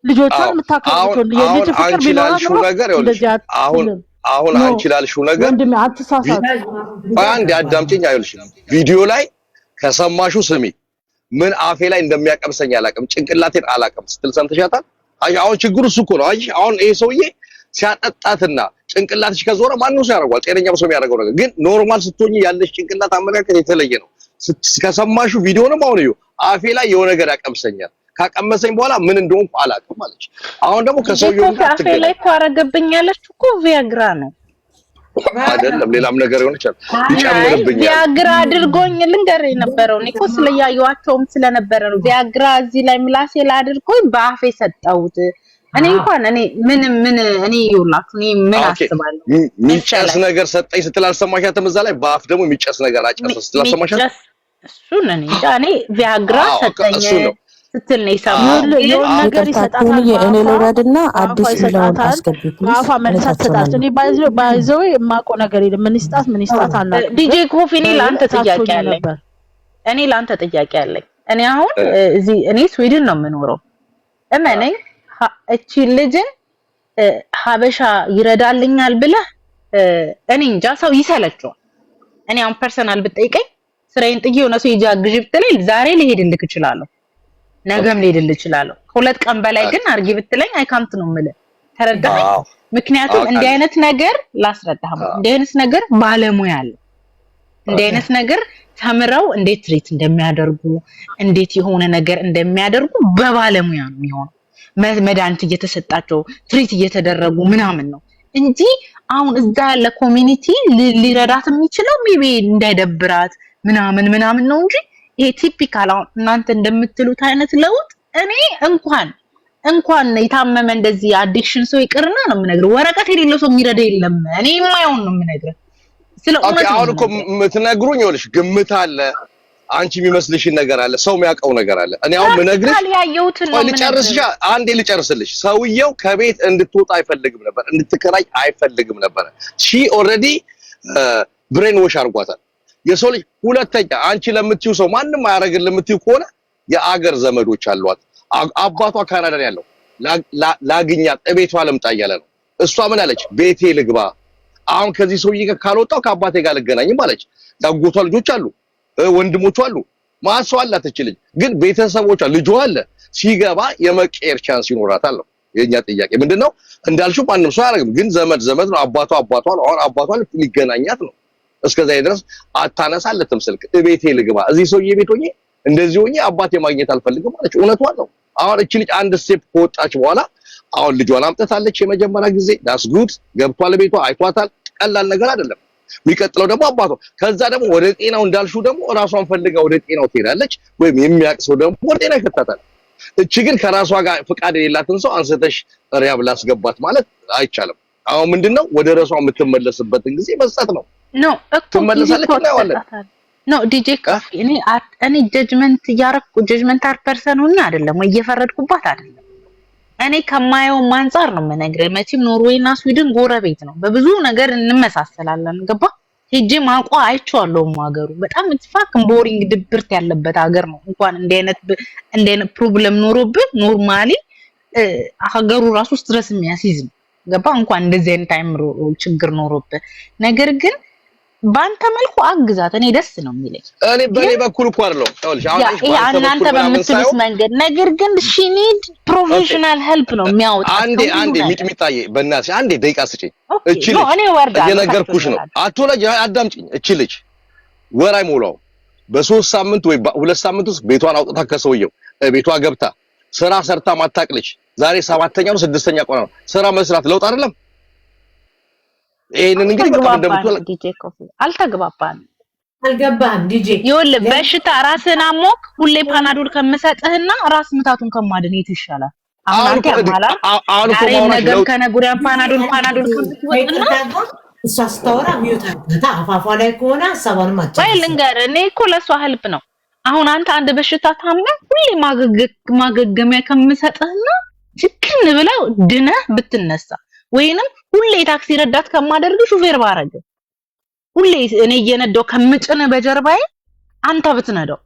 ልጆቿን የምታከም አሁን ብትሆን የልጅ አሁን ፍቅር አንቺ ቢኖራት ላልሽው ኖሮ ነገር ይኸውልሽ እንደዚህ አሁን አትልም። አሁን No አንቺ ላልሽው ነገር ወንድሜ አትሳሳት። ቆይ አንዴ አዳምጪኝ። አይኸውልሽ ቪዲዮ ላይ ከሰማሹ ስሚ፣ ምን አፌ ላይ እንደሚያቀምሰኝ አላውቅም፣ ጭንቅላቴን አላውቅም ስትል ሰምተሻታል? አይ አሁን ችግሩ እሱ እኮ ነው። አይ አሁን ይሄ ሰውዬ ሲያጠጣትና ጭንቅላትሽ ከዞረ ማንም ሰው ያደርገዋል። ጤነኛም ሰው የሚያደርገው ነገር ግን normal ስትሆኚ ያለሽ ጭንቅላት አመለካከት የተለየ ነው። ከሰማሹ ቪዲዮንም አሁን እዩ፣ አፌ ላይ የሆነ ነገር ያቀምሰኛል፣ ካቀመሰኝ በኋላ ምን እንደሆንኩ አላውቅም አለች። አሁን ደግሞ ከሰውየው ኮፊ ጋር አፌ ላይ አትገናኝ እኮ አረገብኝ ያለች እኮ ቪያግራ ነው። አይደለም ሌላም ነገር ሊሆን ይችላል፣ አይ ይጨምርብኛል። ቪያግራ አድርጎኝ ልንገርህ የነበረው እኔ እኮ ስለያየኋቸውም ስለነበረ ነው። ቪያግራ እዚህ ላይ ምላሴ ላይ አድርጎኝ በአፌ ሰጠሁት። እኔ እንኳን እኔ ምንም ምን እኔ ይኸውላችሁ እኔ ምን አስባለሁ የሚጨስ መሰለህ? ነገር ሰጠኝ ስትል አልሰማሻትም? እዛ ላይ በአፍ ደግሞ የሚጨስ ነገር አጨሰ ስትል አልሰማሻትም? የሚጨስ እሱን እኔ እንጃ። እኔ ቪያግራ አዎ ሰጠኝ እሱ ነው። ስትል ነው የሰማሁት። ይኸውልህ ግን የሆነ ነገር ይቅርታ ይሰጣታል፣ ኩንዬ፣ እኔ በአፏ ልውረድና በአፏ አዲስ የሚለውን ይሰጣታል፣ አስገቢ please። በአፏ እኔ መልሳ ታች ትሰጣለች። ሆናለሁ። እኔ by the way የማውቀው ነገር የለም። ምን ይስጣት ምን ይስጣት አናውቅም፣ ዲጄ ግን ኮፊ፣ እኔ ለአንተ ታች ጥያቄ ሆኜ አለኝ። ነበር። እኔ ለአንተ ጥያቄ አለኝ። እኔ አሁን እዚህ እኔ ስዊድን ነው የምኖረው። እመነኝ እቺ ልጅን ሀበሻ ይረዳልኛል ብለህ እኔ እንጃ ሰው ይሰለቸዋል። እኔ አሁን personal ብጠይቀኝ ስራዬን ጥዬ የሆነ ሰው ሂጂ አግዢ ብትለኝ ዛሬ ልሄድልክ እችላለሁ፣ ነገም ልሄድልህ እችላለሁ። ከ2 ቀን በላይ ግን አርጊ ብትለኝ አይካንት ነው የምልህ። ተረዳኸኝ? ምክንያቱም እንዲህ አይነት ነገር ላስረዳህ፣ እንዲህ አይነት ነገር ባለሙያ አለ። እንዲህ አይነት ነገር ተምረው እንዴት treat እንደሚያደርጉ፣ እንዴት የሆነ ነገር እንደሚያደርጉ በባለሙያ ነው የሚሆነው። መድኃኒት እየተሰጣቸው treat እየተደረጉ ምናምን ነው እንጂ አሁን እዛ ያለ community ሊረዳት የሚችለው maybe እንዳይደብራት ምናምን ምናምን ነው እንጂ ይሄ typical አሁን እናንተ እንደምትሉት አይነት ለውጥ እኔ እንኳን የታመመ እንደዚህ addiction ሰው ይቅርና ነው የምነግርህ፣ ወረቀት የሌለው ሰው የሚረዳ የለም። እኔ የማየውን ነው የምነግርህ። ስለ እውነት ነው አሁን እኮ የምነግርህ። የምትነግሩኝ ይኸውልሽ ግምት አለ፣ አንቺ የሚመስልሽን ነገር አለ፣ ሰው የሚያውቀው ነገር አለ። እኔ አሁን ምነግርሽ practical ያየሁትን ነው ቆይ ልጨርስሽ፣ የምነግርህ። አንዴ ልጨርስልሽ። ሰውየው ከቤት እንድትወጣ አይፈልግም ነበር፣ እንድትከራይ አይፈልግም ነበር። She already brainwash አድርጓታል። የሰው ልጅ ሁለተኛ አንቺ ለምትይው ሰው ማንም አያደርግን ለምትይው ከሆነ የአገር ዘመዶች አሏት። አባቷ ካናዳ ነው ያለው። ላግኛት እቤቷ ልምጣ እያለ ነው። እሷ ምን አለች? ቤቴ ልግባ፣ አሁን ከዚህ ሰውዬ ጋር ካልወጣሁ ከአባቴ ጋር አልገናኝም አለች። ያጎቷ ልጆች አሉ፣ ወንድሞቿ አሉ፣ ማን ሰው አላት እች ልጅ። ግን ቤተሰቦቿ ልጇ አለ፣ ሲገባ የመቀየር chance ይኖራታል ነው የኛ ጥያቄ። ምንድነው እንዳልሽው ማንም ሰው አያደርግም፣ ግን ዘመድ ዘመድ ነው። አባቷ አባቷ ነው። አሁን አባቷ ሊገናኛት ነው። እስከዛ ድረስ አታነሳለትም ስልክ። እቤቴ ልግባ፣ እዚህ ሰውዬ ቤት ሆኜ እንደዚህ ሆኜ አባቴ ማግኘት አልፈልግም አለች። እውነቷን ነው። አሁን እቺ ልጅ አንድ step ከወጣች በኋላ አሁን ልጇን አምጥታለች። የመጀመሪያ ጊዜ that's good፣ ገብቷል፣ ቤቷ አይቷታል። ቀላል ነገር አይደለም። የሚቀጥለው ደግሞ አባቷ፣ ከዛ ደግሞ ወደ ጤናው እንዳልሽው ደግሞ ራሷን ፈልጋ ወደ ጤናው ትሄዳለች፣ ወይም የሚያውቅ ሰው ደግሞ ወደ ጤና ይከታታል። እቺ ግን ከራሷ ጋር ፍቃድ የሌላትን ሰው አንስተሽ rehab ላስገባት ማለት አይቻልም። አሁን ምንድነው ወደ ራሷ የምትመለስበትን ጊዜ መስጠት ነው። No እኮ ጊዜ ትመለሳለች፣ እኮ እናየዋለን። ትሰጣታለህ። No ዲጄ ኮፊ፣ እኔ judgment እያረኩ judgmental person ሆኜ አይደለም ወይ እየፈረድኩባት አይደለም። እኔ ከማየው አንጻር ነው የምነግርህ። መቼም ኖርዌይ እና ስዊድን ጎረቤት ነው፣ በብዙ ነገር እንመሳሰላለን። ገባ? ሄጄ ማቋ አይቼዋለሁ። ሀገሩ በጣም fucking boring ድብርት ያለበት ሀገር ነው። እንኳን እንዲህ አይነት problem ኖሮብህ normally ሀገሩ ራሱ stress የሚያስይዝ ነው። ገባ? እንኳን እንደዚህ አይነት አይምሮ ችግር ኖሮብህ፣ ነገር ግን በአንተ መልኩ አግዛት። እኔ ደስ ነው የሚለኝ። እኔ በእኔ ግን በኩል እኮ አይደለም። ይኸውልሽ አሁን ያ እሺ ይሄ በአንተ እናንተ በኩል ምናምን በምትሉት ሳይሆን መንገድ፣ ነገር ግን she need professional help ነው የሚያወጣት አንዴ ከሁሉ አንዴ ነገር። ሚጥሚጣዬ በእናትሽ አንዴ ደቂቃ ስጪኝ። Okay። እቺ No ልጅ እኔ እወርዳለሁ፣ እየነገርኩሽ ነው። ታች አትወረጅ፣ አዳምጪኝ። እቺ ልጅ ወር አይሞላውም በ3 ሳምንት ወይ በ2 ሳምንት ውስጥ ቤቷን አውጥታ ከሰውየው ቤቷ ገብታ ስራ ሰርታ ማታቅ ልጅ ዛሬ ሰባተኛ ነው ስድስተኛ ቀኗ ነው። ስራ መስራት ለውጥ አይደለም። ይሄንን እንግዲህ በቃ እንደምትል አልተግባባንም ዲጄ ኮፊ፣ አልተግባባንም። አልገባህም ዲጄ። ይኸውልህ በሽታ ራስህን አሞክ ሁሌ ፓናዶል ከምሰጥህና ራስ ምታቱን ከማድን የቱ ይሻላል? አሁን አሁን አንተ እኮ ያማላል አሁን እኮ ዛሬም ማውራሽ ነገም ለውጥ ከነገ ወዲያም ፓናዶል ፓናዶል ከምትወጥና ከይቅርታ ጋር እሷ ስታወራ mute አድርጋታ። አፋፏ ላይ ከሆነ ሀሳቧንም ወይ አትጨርስም። ልንገርህ፣ እኔ እኮ ለእሷ help ነው። አሁን አንተ አንድ በሽታ ታመህ ሁሌ ማገገሚያ ከምሰጥህና ጭክን ብለው ድነህ ብትነሳ ወይንም ሁሌ ታክሲ ረዳት ከማደርግ ሹፌር ባረግ፣ ሁሌ እኔ እየነዳው ከምጭን በጀርባዬ አንተ ብትነዳው፣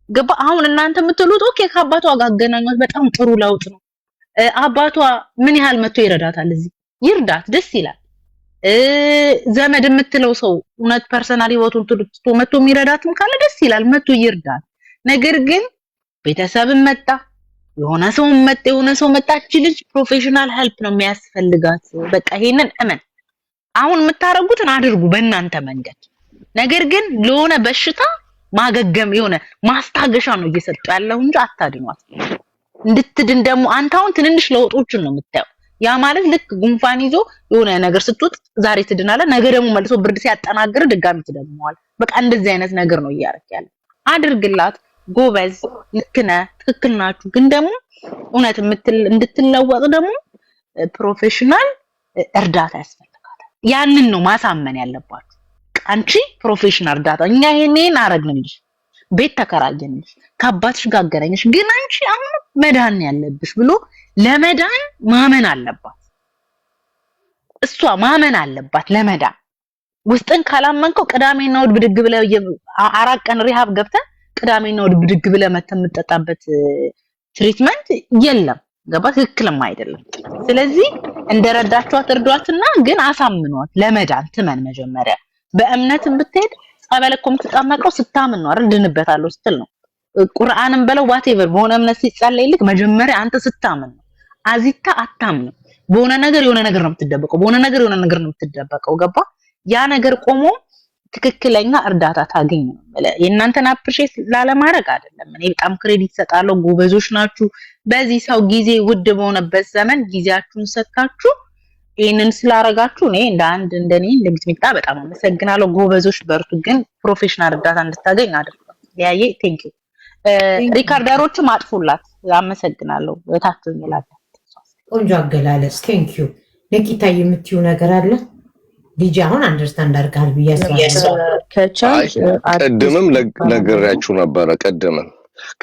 ገባ? አሁን እናንተ የምትሉት okay ከአባቷ ጋር አገናኟት፣ በጣም ጥሩ ለውጥ ነው። አባቷ ምን ያህል መጥቶ ይረዳታል? እዚህ ይርዳት፣ ደስ ይላል። ዘመድ የምትለው ሰው እውነት personal ህይወቱን ትቶ መጥቶ የሚረዳትም ካለ ደስ ይላል፣ መጥቶ ይርዳት። ነገር ግን ቤተሰብም መጣ፣ የሆነ ሰው መጣ፣ የሆነ ሰው መጣ፣ እቺ ልጅ professional help ነው የሚያስፈልጋት። በቃ ይሄንን እመን። አሁን የምታረጉትን አድርጉ በእናንተ መንገድ። ነገር ግን ለሆነ በሽታ ማገገም የሆነ ማስታገሻ ነው እየሰጡ ያለው እንጂ አታድኗት። እንድትድን ደግሞ አንተ አሁን ትንንሽ ለውጦችን ነው የምታየው። ያ ማለት ልክ ጉንፋን ይዞ የሆነ ነገር ስትውጥ ዛሬ ትድናለህ፣ ነገ ደግሞ መልሶ ብርድ ሲያጠናግር ድጋሚ ትደግመዋል። በቃ እንደዚህ አይነት ነገር ነው እያደረክ ያለ። አድርግላት፣ ጎበዝ፣ ልክ ነህ፣ ትክክል ናችሁ። ግን ደግሞ እውነት እንድትለወጥ ደግሞ professional እርዳታ ያስፈልጋታል። ያንን ነው ማሳመን ያለባችሁ። አንቺ professional እርዳታ እኛ ይሄን ይሄን አረግንልሽ፣ ቤት ተከራየንልሽ፣ ከአባትሽ ጋር አገናኘሽ፣ ግን አንቺ አሁን መዳን ያለብሽ ብሎ ለመዳን ማመን አለባት። እሷ ማመን አለባት ለመዳን። ውስጥን ካላመንከው ቅዳሜና እሑድ ብድግ ብለህ 4 ቀን rehab ገብተህ ቅዳሜና እሑድ ብድግ ብለህ መተህ የምትጠጣበት treatment የለም። ገባ? ትክክልም አይደለም። ስለዚህ እንደረዳችኋት እርዷትና ግን አሳምኗት ለመዳን ትመን። መጀመሪያ በእምነትም ብትሄድ ጸበል እኮ የምትጠመቀው ስታምን ነው አይደል? ድንበታለሁ ስትል ነው። ቁርአንም በለው whatever በሆነ እምነት ሲጸለይልክ መጀመሪያ አንተ ስታምን ነው። አዚታ አታምንም። በሆነ ነገር የሆነ ነገር ነው የምትደበቀው፣ በሆነ ነገር የሆነ ነገር ነው የምትደበቀው። ገባ? ያ ነገር ቆሞ ትክክለኛ እርዳታ ታገኝ ነው የምልህ። የእናንተን appreciate ላለማድረግ አይደለም። እኔ በጣም credit ሰጣለሁ። ጎበዞች ናችሁ። በዚህ ሰው ጊዜ ውድ በሆነበት ዘመን ጊዜያችሁን ሰጥታችሁ ይህንን ስላረጋችሁ እኔ እንደ አንድ እንደኔ እንደ ሚጥሚጣ በጣም አመሰግናለሁ። ጎበዞች በርቱ። ግን professional እርዳታ እንድታገኝ አድርጓት። ሊያዬ thank you። Recorder ኦችም አጥፉላት። አመሰግናለሁ። እታችሁ ይላል። ቆንጆ አገላለጽ፣ thank you። ነቂታ የምትዩ ነገር አለ? ዲጂ አሁን understand አድርገሃል ብዬ አስባለሁ። ከቻል አይ ቅድምም ነግሬያችሁ ነበረ። ቅድምም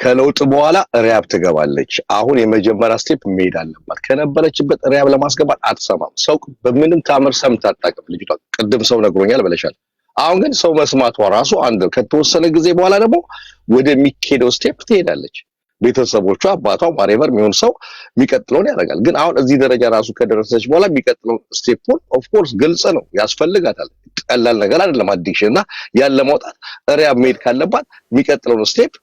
ከለውጥ በኋላ rehab ትገባለች። አሁን የመጀመሪያ step መሄድ አለባት። ከነበረችበት rehab ለማስገባት አትሰማም። ሰው በምንም ታምር ሰምታ አታውቅም ልጅቷ። ቅድም ሰው ነግሮኛል ብለሻል። አሁን ግን ሰው መስማቷ ራሱ አንድ ከተወሰነ ጊዜ በኋላ ደግሞ ወደሚኬደው step ትሄዳለች። ቤተሰቦቿ፣ አባቷ፣ whatever የሚሆን ሰው የሚቀጥለውን ያደርጋል። ግን አሁን እዚህ ደረጃ ራሱ ከደረሰች በኋላ የሚቀጥለው step ኡን of course ግልጽ ነው፣ ያስፈልጋታል። ቀላል ነገር አይደለም addiction እና ያን ለማውጣት rehab መሄድ ካለባት የሚቀጥለውን step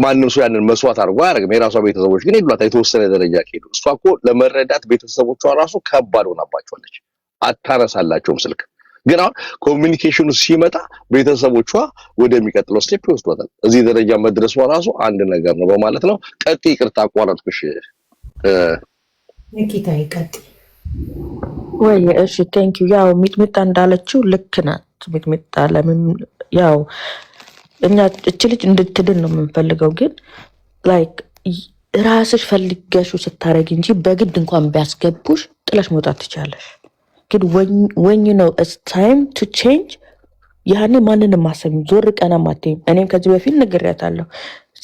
ማንም ሰው ያንን መስዋዕት አድርጎ አያደርግም። የራሷ ቤተሰቦች ግን ይሉላታል የተወሰነ ደረጃ ከሄዱ። እሷ እኮ ለመረዳት ቤተሰቦቿ ራሱ ከባድ ሆናባቸዋለች። አታነሳላቸውም ስልክ። ግን አሁን communication ኑ ሲመጣ ቤተሰቦቿ ወደሚቀጥለው step ይወስዷታል። እዚህ ደረጃ መድረሷ ራሱ አንድ ነገር ነው በማለት ነው። ቀጥ ይቅርታ አቋረጥኩሽ። ኒኪታ ይቀጥ። ወይ እሺ፣ thank you። ያው ሚጥሚጣ እንዳለችው ልክ ናት። ሚጥሚጣ ለምን ያው እኛ እች ልጅ እንድትድን ነው የምንፈልገው፣ ግን like ራስሽ ፈልገሹ ስታደርጊ እንጂ በግድ እንኳን ቢያስገቡሽ ጥለሽ መውጣት ትችላለሽ። ግን when you know it's time to change ያኔ ማንንም ማሰብ ዞር ቀና አትይም። እኔም ከዚህ በፊት ነግሬያታለሁ።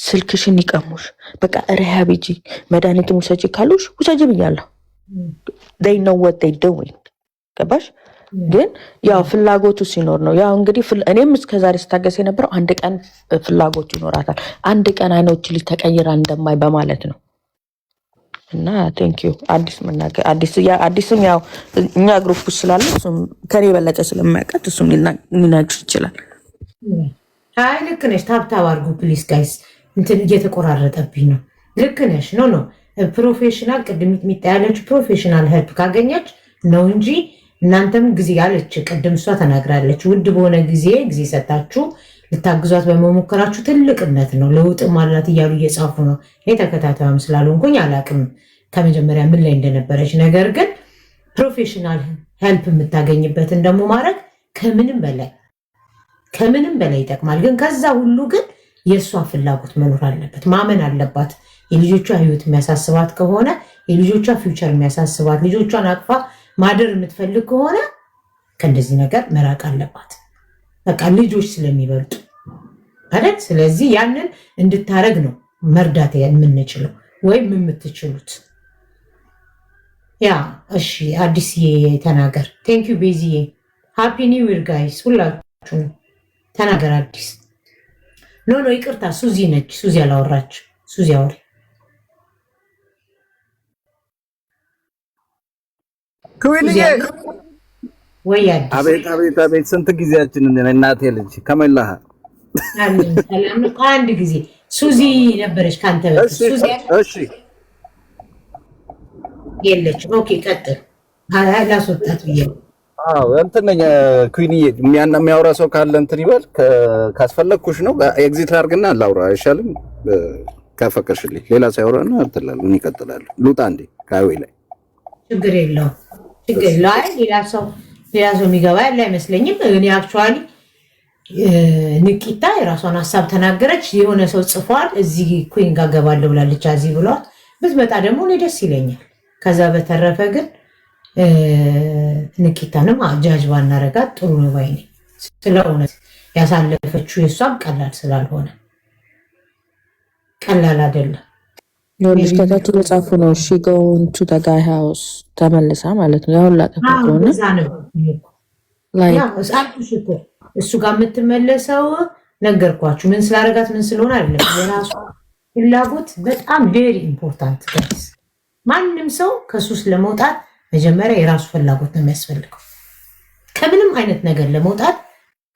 ስልክሽን ይቀሙሽ፣ በቃ rehab ሂጂ፣ መድኃኒትም ውሰጂ ካሉሽ ውሰጂ ብያለሁ። They know what they doing፣ ገባሽ? ግን ያው ፍላጎቱ ሲኖር ነው። ያው እንግዲህ እኔም እስከዛሬ ስታገስ የነበረው አንድ ቀን ፍላጎቱ ይኖራታል፣ አንድ ቀን አይኖች ልጅ ተቀይራ እንደማይ በማለት ነው። እና thank you አዲስ መናገር አዲስም ያው እኛ group ውስጥ ስላለ እሱም ከኔ የበለጠ ስለሚያውቃት እሱም ሊነግርሽ ይችላል። አይ ልክ ነሽ። Tap tap አድርጉ please guys፣ እንትን እየተቆራረጠብኝ ነው። ልክ ነሽ። No, no, professional ቅድም ሚጥሚጣ ያለችው professional help ካገኘች ነው እንጂ እናንተም ጊዜ ያለች ቅድም እሷ ተናግራለች። ውድ በሆነ ጊዜ ጊዜ ሰጣችሁ ልታግዟት በመሞከራችሁ ትልቅነት ነው። ለውጥም አላት እያሉ እየጻፉ ነው። እኔ ተከታታዩም ስላልሆንኩኝ አላቅም ከመጀመሪያ ምን ላይ እንደነበረች። ነገር ግን professional help የምታገኝበትን ደግሞ ማድረግ ከምንም በላይ ከምንም በላይ ይጠቅማል። ግን ከዛ ሁሉ ግን የእሷ ፍላጎት መኖር አለበት፣ ማመን አለባት። የልጆቿ ህይወት የሚያሳስባት ከሆነ፣ የልጆቿ future የሚያሳስባት፣ ልጆቿን አቅፋ ማደር የምትፈልግ ከሆነ ከእንደዚህ ነገር መራቅ አለባት። በቃ ልጆች ስለሚበልጡ አይደል? ስለዚህ ያንን እንድታረግ ነው መርዳት የምንችለው ወይም የምትችሉት። Yeah፣ እሺ፣ አዲስዬ ተናገር። Thank you ቤዚዬ። Happy New Year guys ሁላችሁ። ተናገር አዲስ። No, no፣ ይቅርታ፣ ሱዚ ነች። ሱዚ አላወራች። ሱዚ አውሪ። ኩዊንዬ። ወይ አዲስ። አቤት አቤት አቤት! ስንት ጊዜያችን እናቴ ልጅ ከመላህ። አሜን። ሰላም ነው። አንድ ጊዜ ሱዚ ነበረች ከአንተ በፊት። ሱዚ እሺ። የለችም። Okay ቀጥል። ላስወጣት ብዬ ነው። አዎ እንትን ነኝ ኩዊንዬ፣ የሚያወራ ሰው ካለ እንትን ይበል። ካስፈለግኩሽ ነው exit ላድርግና ላውራ አይሻልም? ካፈቀርሽልኝ ሌላ ሳይወራና እንትን እላለሁ፣ እኔ እቀጥላለሁ። ልውጣ እንዴ ከ highway ላይ? ችግር የለውም፣ ችግር የለውም። አይ ሌላ ሰው የሚገባ ያለ አይመስለኝም። እኔ actually ንቂታ የራሷን ሀሳብ ተናገረች። የሆነ ሰው ጽፏል እዚህ ኩዊን ጋር ገባለሁ ብላለች። አዚህ ብሏት ብትመጣ ደግሞ እኔ ደስ ይለኛል። ከዛ በተረፈ ግን ንቂታንም ጃጅ ባናረጋት ጥሩ ነው ባይ ነኝ። ስለ እውነት ያሳለፈችው የእሷም ቀላል ስላልሆነ፣ ቀላል አይደለም። ይኸውልሽ ከታች እየጻፉ ነው። She going to the guy house ተመልሳ ማለት ነው። ያሁን ላጠፋ ከሆነ እንደዛ ነው። Like Yeah፣ አልኩሽ እኮ፣ እሱ ጋር የምትመለሰው ነገርኳችሁ። ምን ስላደረጋት ምን ስለሆነ አይደለም። የራሷ ፍላጎት በጣም very important, guys። ማንም ሰው ከሱስ ለመውጣት መጀመሪያ የራሱ ፍላጎት ነው የሚያስፈልገው። ከምንም አይነት ነገር ለመውጣት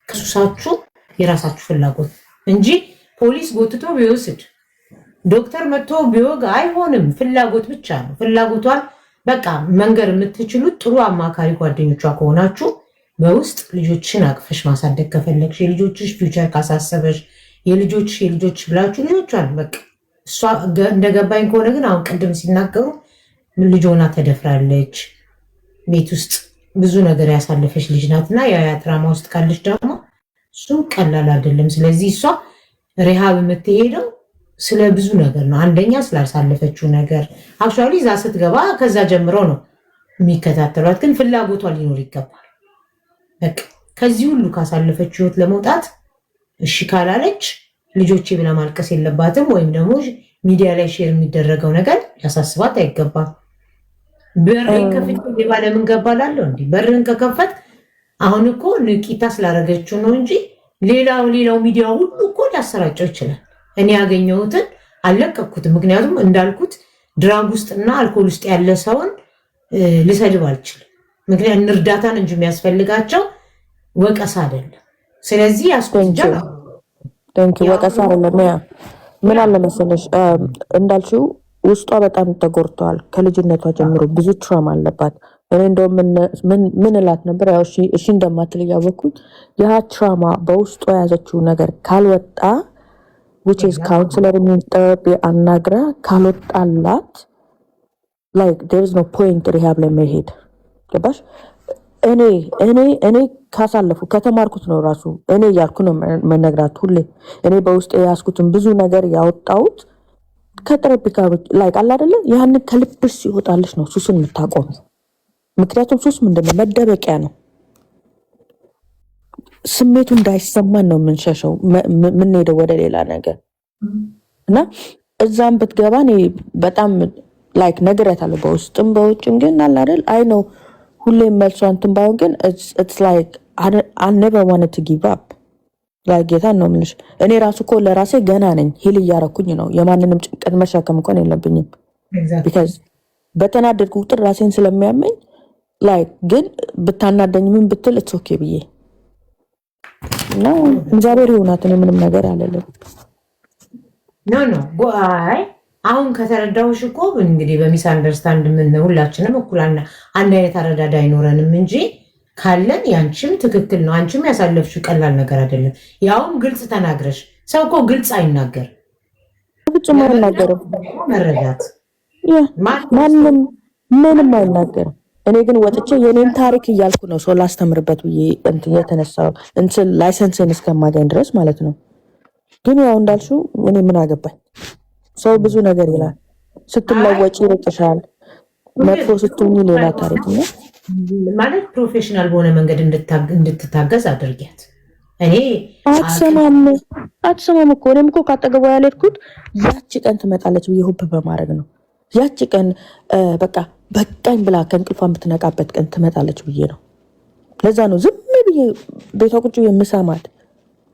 ከሱሳችሁ የራሳችሁ ፍላጎት እንጂ ፖሊስ ጎትቶ ቢወስድ፣ ዶክተር መጥቶ ቢወጋ አይሆንም። ፍላጎት ብቻ ነው። ፍላጎቷን በቃ መንገር የምትችሉት ጥሩ አማካሪ ጓደኞቿ ከሆናችሁ፣ በውስጥ ልጆችን አቅፈሽ ማሳደግ ከፈለግሽ፣ የልጆችሽ future ካሳሰበሽ፣ የልጆች የልጆች ብላችሁ ልጆቿን በቃ እሷ እንደገባኝ ከሆነ ግን አሁን ቅድም ሲናገሩ ልጅ ሆና ተደፍራለች። ቤት ውስጥ ብዙ ነገር ያሳለፈች ልጅ ናት እና ያ trauma ውስጥ ካለች ደግሞ እሱም ቀላል አይደለም። ስለዚህ እሷ rehab የምትሄደው ስለ ብዙ ነገር ነው። አንደኛ ስላሳለፈችው ነገር፣ actually እዛ ስትገባ ከዛ ጀምሮ ነው የሚከታተሏት። ግን ፍላጎቷ ሊኖር ይገባል። በቃ ከዚህ ሁሉ ካሳለፈችው ህይወት ለመውጣት እሺ ካላለች ልጆቼ ብላ ማልቀስ የለባትም። ወይም ደግሞ ሚዲያ ላይ share የሚደረገው ነገር ሊያሳስባት አይገባም። በርህን ከፍቼ ሌባ ለምን ገባ እላለሁ። እንዲህ በርህን ከከፈት አሁን እኮ ንቂታ ስላደረገችው ነው እንጂ ሌላው ሌላው ሚዲያ ሁሉ እኮ ሊያሰራጨው ይችላል። እኔ ያገኘሁትን አልለቀኩትም። ምክንያቱም እንዳልኩት drug ውስጥና አልኮል ውስጥ ያለ ሰውን ልሰድብ አልችልም። ምክንያቱም እርዳታን እንጂ የሚያስፈልጋቸው ወቀሳ አይደለም። ስለዚህ ያስቆንጃ ወቀሳ አይደለም። Yeah፣ ምን አለ መሰለሽ፣ እንዳልሽው ውስጧ በጣም ተጎድተዋል። ከልጅነቷ ጀምሮ ብዙ trauma አለባት። እኔ እንደውም ምን እላት ነበር፣ ያው እሺ እንደማትል እያወቅኩኝ፣ ያ trauma በውስጧ የያዘችው ነገር ካልወጣ፣ which is counselor therapy አናግራ ካልወጣላት like there is no point rehab ላይ መሄድ። ገባሽ? እኔ ካሳለፉ ከተማርኩት ነው ራሱ እኔ እያልኩ ነው መነግራት ሁሌ። እኔ በውስጥ የያዝኩትን ብዙ ነገር ያወጣሁት ከ therapy ጋር like አለ አይደለ? ያንን ከልብሽ ሲወጣልሽ ነው ሱስን የምታቆሚ። ምክንያቱም ሱስ ምንድነው? መደበቂያ ነው። ስሜቱ እንዳይሰማን ነው የምንሸሸው፣ የምንሄደው ወደ ሌላ ነገር። እና እዛም ብትገባ እኔ በጣም like ነግሬያታለሁ፣ በውስጥም በውጭም። ግን አለ አይደል፣ I know ሁሌም መልሷ እንትን ባይሆን ግን it's like I never want to give up። Like ጌታን ነው የምልሽ። እኔ ራሱ እኮ ለራሴ ገና ነኝ፣ heal እያረኩኝ ነው። የማንንም ጭንቀት መሸከም እንኳን የለብኝም። Because በተናደድኩ ቁጥር ራሴን ስለሚያመኝ like ግን ብታናደኝ ምን ብትል it's okay ብዬ እና እግዚአብሔር ይሁናት። እኔ ምንም ነገር አለለም። No, አይ፣ አሁን ከተረዳሁሽ እኮ እንግዲህ በ misunderstand ምን ሁላችንም እኩል አንድ አይነት አረዳድ አይኖረንም እንጂ ካለን ያንቺም ትክክል ነው። አንቺም ያሳለፍሽው ቀላል ነገር አይደለም። ያውም ግልጽ ተናግረሽ። ሰው እኮ ግልጽ አይናገር። ፍጹም አይናገርም። መረዳት ማንም ምንም አይናገርም። እኔ ግን ወጥቼ የኔን ታሪክ እያልኩ ነው ሰው ላስተምርበት ብዬ እንትን የተነሳው እንትን license ን እስከማገኝ ድረስ ማለት ነው። ግን ያው እንዳልሽው እኔ ምን አገባኝ? ሰው ብዙ ነገር ይላል። ስትለወጪ ይርቅሻል። መጥፎ ስትሆኚ ሌላ ታሪክ ነው። ማለት professional በሆነ መንገድ እንድትታገዝ አድርጊያት። እኔ አትሰማም፣ አትሰማም እኮ። እኔም እኮ ካጠገቧ ያልሄድኩት ያቺ ቀን ትመጣለች ብዬ hope በማድረግ ነው። ያቺ ቀን በቃ በቃኝ ብላ ከእንቅልፏ የምትነቃበት ቀን ትመጣለች ብዬ ነው። ለዛ ነው ዝም ብዬ ቤቷ ቁጭ የምሰማት።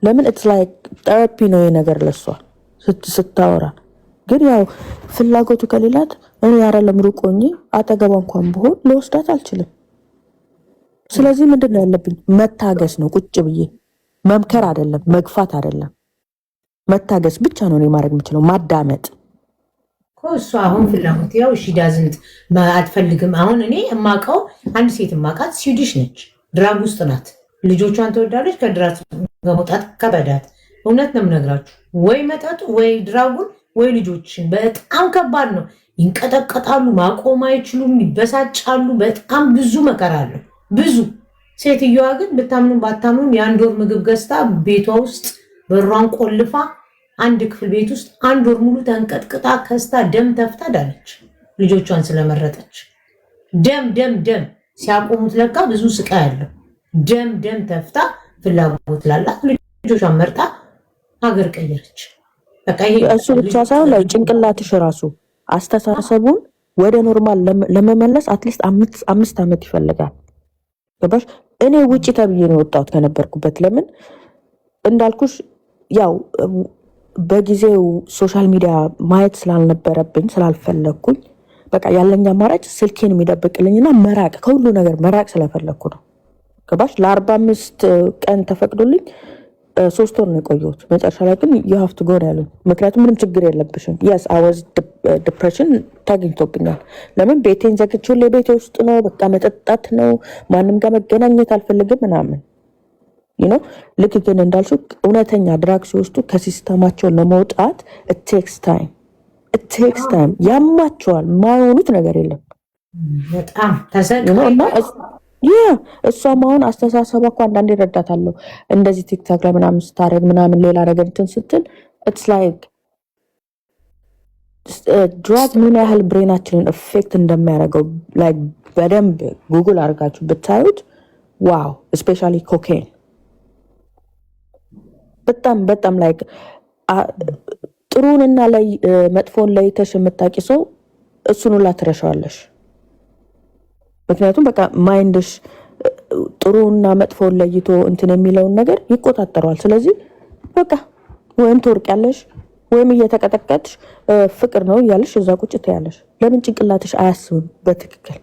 ለምን it's like therapy ነው ነገር ለሷ ስታወራ። ግን ያው ፍላጎቱ ከሌላት እኔ ያረለም ሩቅ ሆኜ አጠገቧ እንኳን ብሆን ለወስዳት አልችልም። ስለዚህ ምንድን ነው ያለብኝ? መታገስ ነው። ቁጭ ብዬ መምከር አይደለም፣ መግፋት አይደለም፣ መታገስ ብቻ ነው እኔ ማድረግ የምችለው፣ ማዳመጥ። እሷ አሁን ፍላጎት ያው she doesn't አትፈልግም። አሁን እኔ የማውቀው አንድ ሴት የማውቃት Swedish ነች፣ drug ውስጥ ናት። ልጆቿን ትወዳለች። ከ drug መውጣት ከበዳት። እውነት ነው የምነግራችሁ። ወይ መጠጡ ወይ drug ኡን ወይ ልጆችን፣ በጣም ከባድ ነው። ይንቀጠቀጣሉ፣ ማቆም አይችሉም፣ ይበሳጫሉ። በጣም ብዙ መከራ አለው ብዙ። ሴትዮዋ ግን ብታምኑም ባታምኑም የአንድ ወር ምግብ ገዝታ ቤቷ ውስጥ በሯን ቆልፋ አንድ ክፍል ቤት ውስጥ አንድ ወር ሙሉ ተንቀጥቅጣ ከስታ ደም ተፍታ ዳነች። ልጆቿን ስለመረጠች ደም ደም ደም ሲያቆሙት ለካ ብዙ ስቃይ አለው። ደም ደም ተፍታ ፍላጎት ላላት ልጆቿን ልጆቿን መርጣ ሀገር ቀየረች። በቃ ይሄ እሱ ብቻ ሳይሆን ላይ ጭንቅላትሽ ራሱ አስተሳሰቡን ወደ normal ለመመለስ at least 5 ዓመት ይፈልጋል። ገባሽ? እኔ ውጪ ተብዬ ነው የወጣሁት ከነበርኩበት። ለምን እንዳልኩሽ ያው በጊዜው social media ማየት ስላልነበረብኝ፣ ስላልፈለግኩኝ፣ በቃ ያለኝ አማራጭ ስልኬን የሚደብቅልኝና መራቅ፣ ከሁሉ ነገር መራቅ ስለፈለግኩ ነው። ገባሽ? ለ45 ቀን ተፈቅዶልኝ 3 ወር ነው የቆየሁት። መጨረሻ ላይ ግን you have to go ያሉኝ፣ ምክንያቱም ምንም ችግር የለብሽም። Yes, I was depression ተገኝቶብኛል። ለምን ቤቴን ዘግቼ ሁሌ ቤቴ ውስጥ ነው፣ በቃ መጠጣት ነው፣ ማንም ጋር መገናኘት አልፈልግም ምናምን። ልክ ግን እንዳልሽው እውነተኛ drug ሲወስዱ ከ system ኣቸው ለመውጣት takes time, takes time። ያማቸዋል። ማይሆኑት ነገር የለም። በጣም እና እሷም አሁን አስተሳሰቧ እኮ አንዳንዴ እረዳታለሁ። እንደዚህ TikTok ላይ ምናምን ስታደርግ ምናምን ሌላ ነገር እንትን ስትል it's like drug ምን ያህል brain ኣችንን affect እንደሚያደርገው like በደንብ ጉግል አድርጋችሁ ብታዩት wow፣ especially cocaine በጣም በጣም like ጥሩንና ላይ መጥፎን ለይተሽ የምታውቂ ሰው እሱን ሁላ ትረሻዋለሽ። ምክንያቱም በቃ mind ሽ ጥሩና መጥፎን ለይቶ እንትን የሚለውን ነገር ይቆጣጠረዋል። ስለዚህ በቃ ወይም ትወርቂያለሽ ወይም እየተቀጠቀጥሽ ፍቅር ነው እያለሽ እዛ ቁጭ ትያለሽ። ለምን ጭንቅላትሽ አያስብም በትክክል።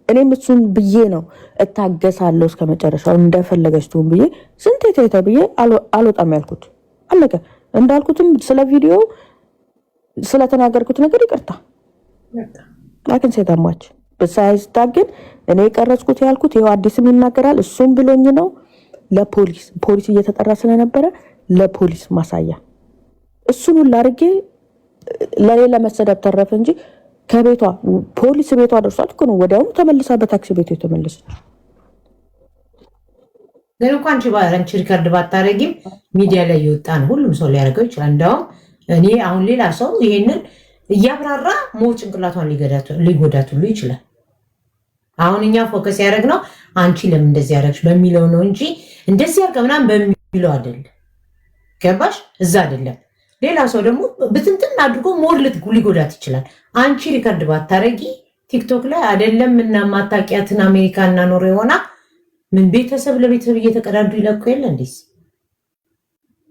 እኔም እሱን ብዬ ነው እታገሳለሁ እስከ መጨረሻው እንደፈለገች ትሁን ብዬ ስንቴ ተይተ ብዬ አልወጣም ያልኩት። አለቀ። እንዳልኩትም ስለ ቪዲዮ ስለተናገርኩት ነገር ይቅርታ I can say that much. Besides that ግን እኔ የቀረጽኩት ያልኩት ይኸው አዲስም ይናገራል፣ እሱም ብሎኝ ነው። ለፖሊስ፣ ፖሊስ እየተጠራ ስለነበረ ለፖሊስ ማሳያ እሱን ሁላ አድርጌ ለሌላ መሰደብ ተረፈ እንጂ ከቤቷ ፖሊስ ቤቷ ደርሷት እኮ ነው ወዲያውኑ ተመልሳ በታክሲ ቤቷ የተመለሰች። ግን እኮ አንቺ record ባታረጊም ሚዲያ ላይ የወጣ ነው፣ ሁሉም ሰው ሊያደርገው ይችላል። እንዲያውም እኔ አሁን ሌላ ሰው ይሄንን እያብራራ more ጭንቅላቷን ሊጎዳት ሁሉ ይችላል። አሁን እኛ focus ያደረግነው አንቺ ለምን እንደዚህ ያደረግሽ በሚለው ነው እንጂ እንደዚህ ያርገ ምናምን በሚለው አይደለም። ገባሽ? እዛ አይደለም። ሌላ ሰው ደግሞ ብትንትን አድርጎ more ሊጎዳት ይችላል። አንቺ record ባታረጊ TikTok ላይ አይደለም እና ማታውቂያትን አሜሪካ እና ኖሮ የሆና ምን ቤተሰብ ለቤተሰብ እየተቀዳዱ ይለቁ የለ እንዴስ?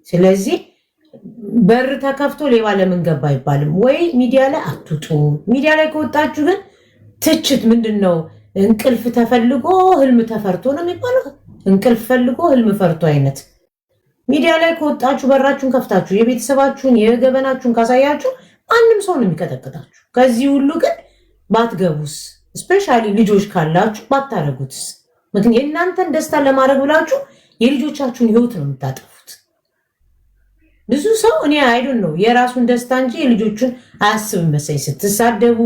ስለዚህ በር ተከፍቶ ሌባ ለምን ገባ አይባልም። ወይ ሚዲያ ላይ አትውጡ። ሚዲያ ላይ ከወጣችሁ ግን ትችት ምንድን ነው? እንቅልፍ ተፈልጎ ህልም ተፈርቶ ነው የሚባለው። እንቅልፍ ፈልጎ ህልም ፈርቶ አይነት ሚዲያ ላይ ከወጣችሁ በራችሁን ከፍታችሁ የቤተሰባችሁን የገበናችሁን ካሳያችሁ ማንም ሰው ነው የሚቀጠቅጣችሁ። ከዚህ ሁሉ ግን ባትገቡስ፣ especially ልጆች ካላችሁ ባታረጉትስ? ምክንያት የእናንተን ደስታ ለማድረግ ብላችሁ የልጆቻችሁን ህይወት ነው የምታጠፉት። ብዙ ሰው እኔ I don't know የራሱን ደስታ እንጂ የልጆቹን አያስብም መሰለኝ። ስትሳደቡ፣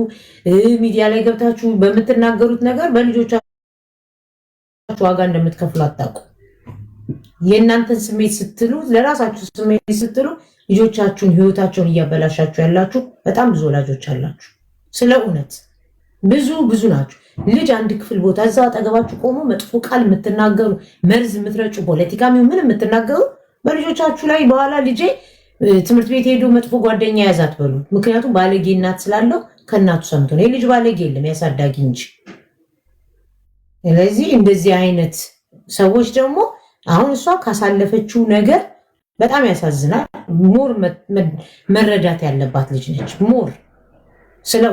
ሚዲያ ላይ ገብታችሁ በምትናገሩት ነገር በልጆቻችሁ ዋጋ እንደምትከፍሉ አታውቁ። የእናንተን ስሜት ስትሉ፣ ለራሳችሁ ስሜት ስትሉ ልጆቻችሁን ህይወታቸውን እያበላሻችሁ ያላችሁ በጣም ብዙ ወላጆች አላችሁ። ስለ እውነት ብዙ ብዙ ናችሁ። ልጅ አንድ ክፍል ቦታ እዛው አጠገባችሁ ቆሞ መጥፎ ቃል የምትናገሩ፣ መርዝ የምትረጩ፣ ፖለቲካ ምን የምትናገሩ በልጆቻችሁ ላይ በኋላ ልጄ ትምህርት ቤት ሄዶ መጥፎ ጓደኛ ያዛት በሉ። ምክንያቱም ባለጌ እናት ስላለው ከእናቱ ሰምቶ ነው። የልጅ ባለጌ የለም ያሳዳጊ እንጂ። ስለዚህ እንደዚህ አይነት ሰዎች ደግሞ አሁን እሷ ካሳለፈችው ነገር በጣም ያሳዝናል። More መረዳት ያለባት ልጅ ነች። More ስለ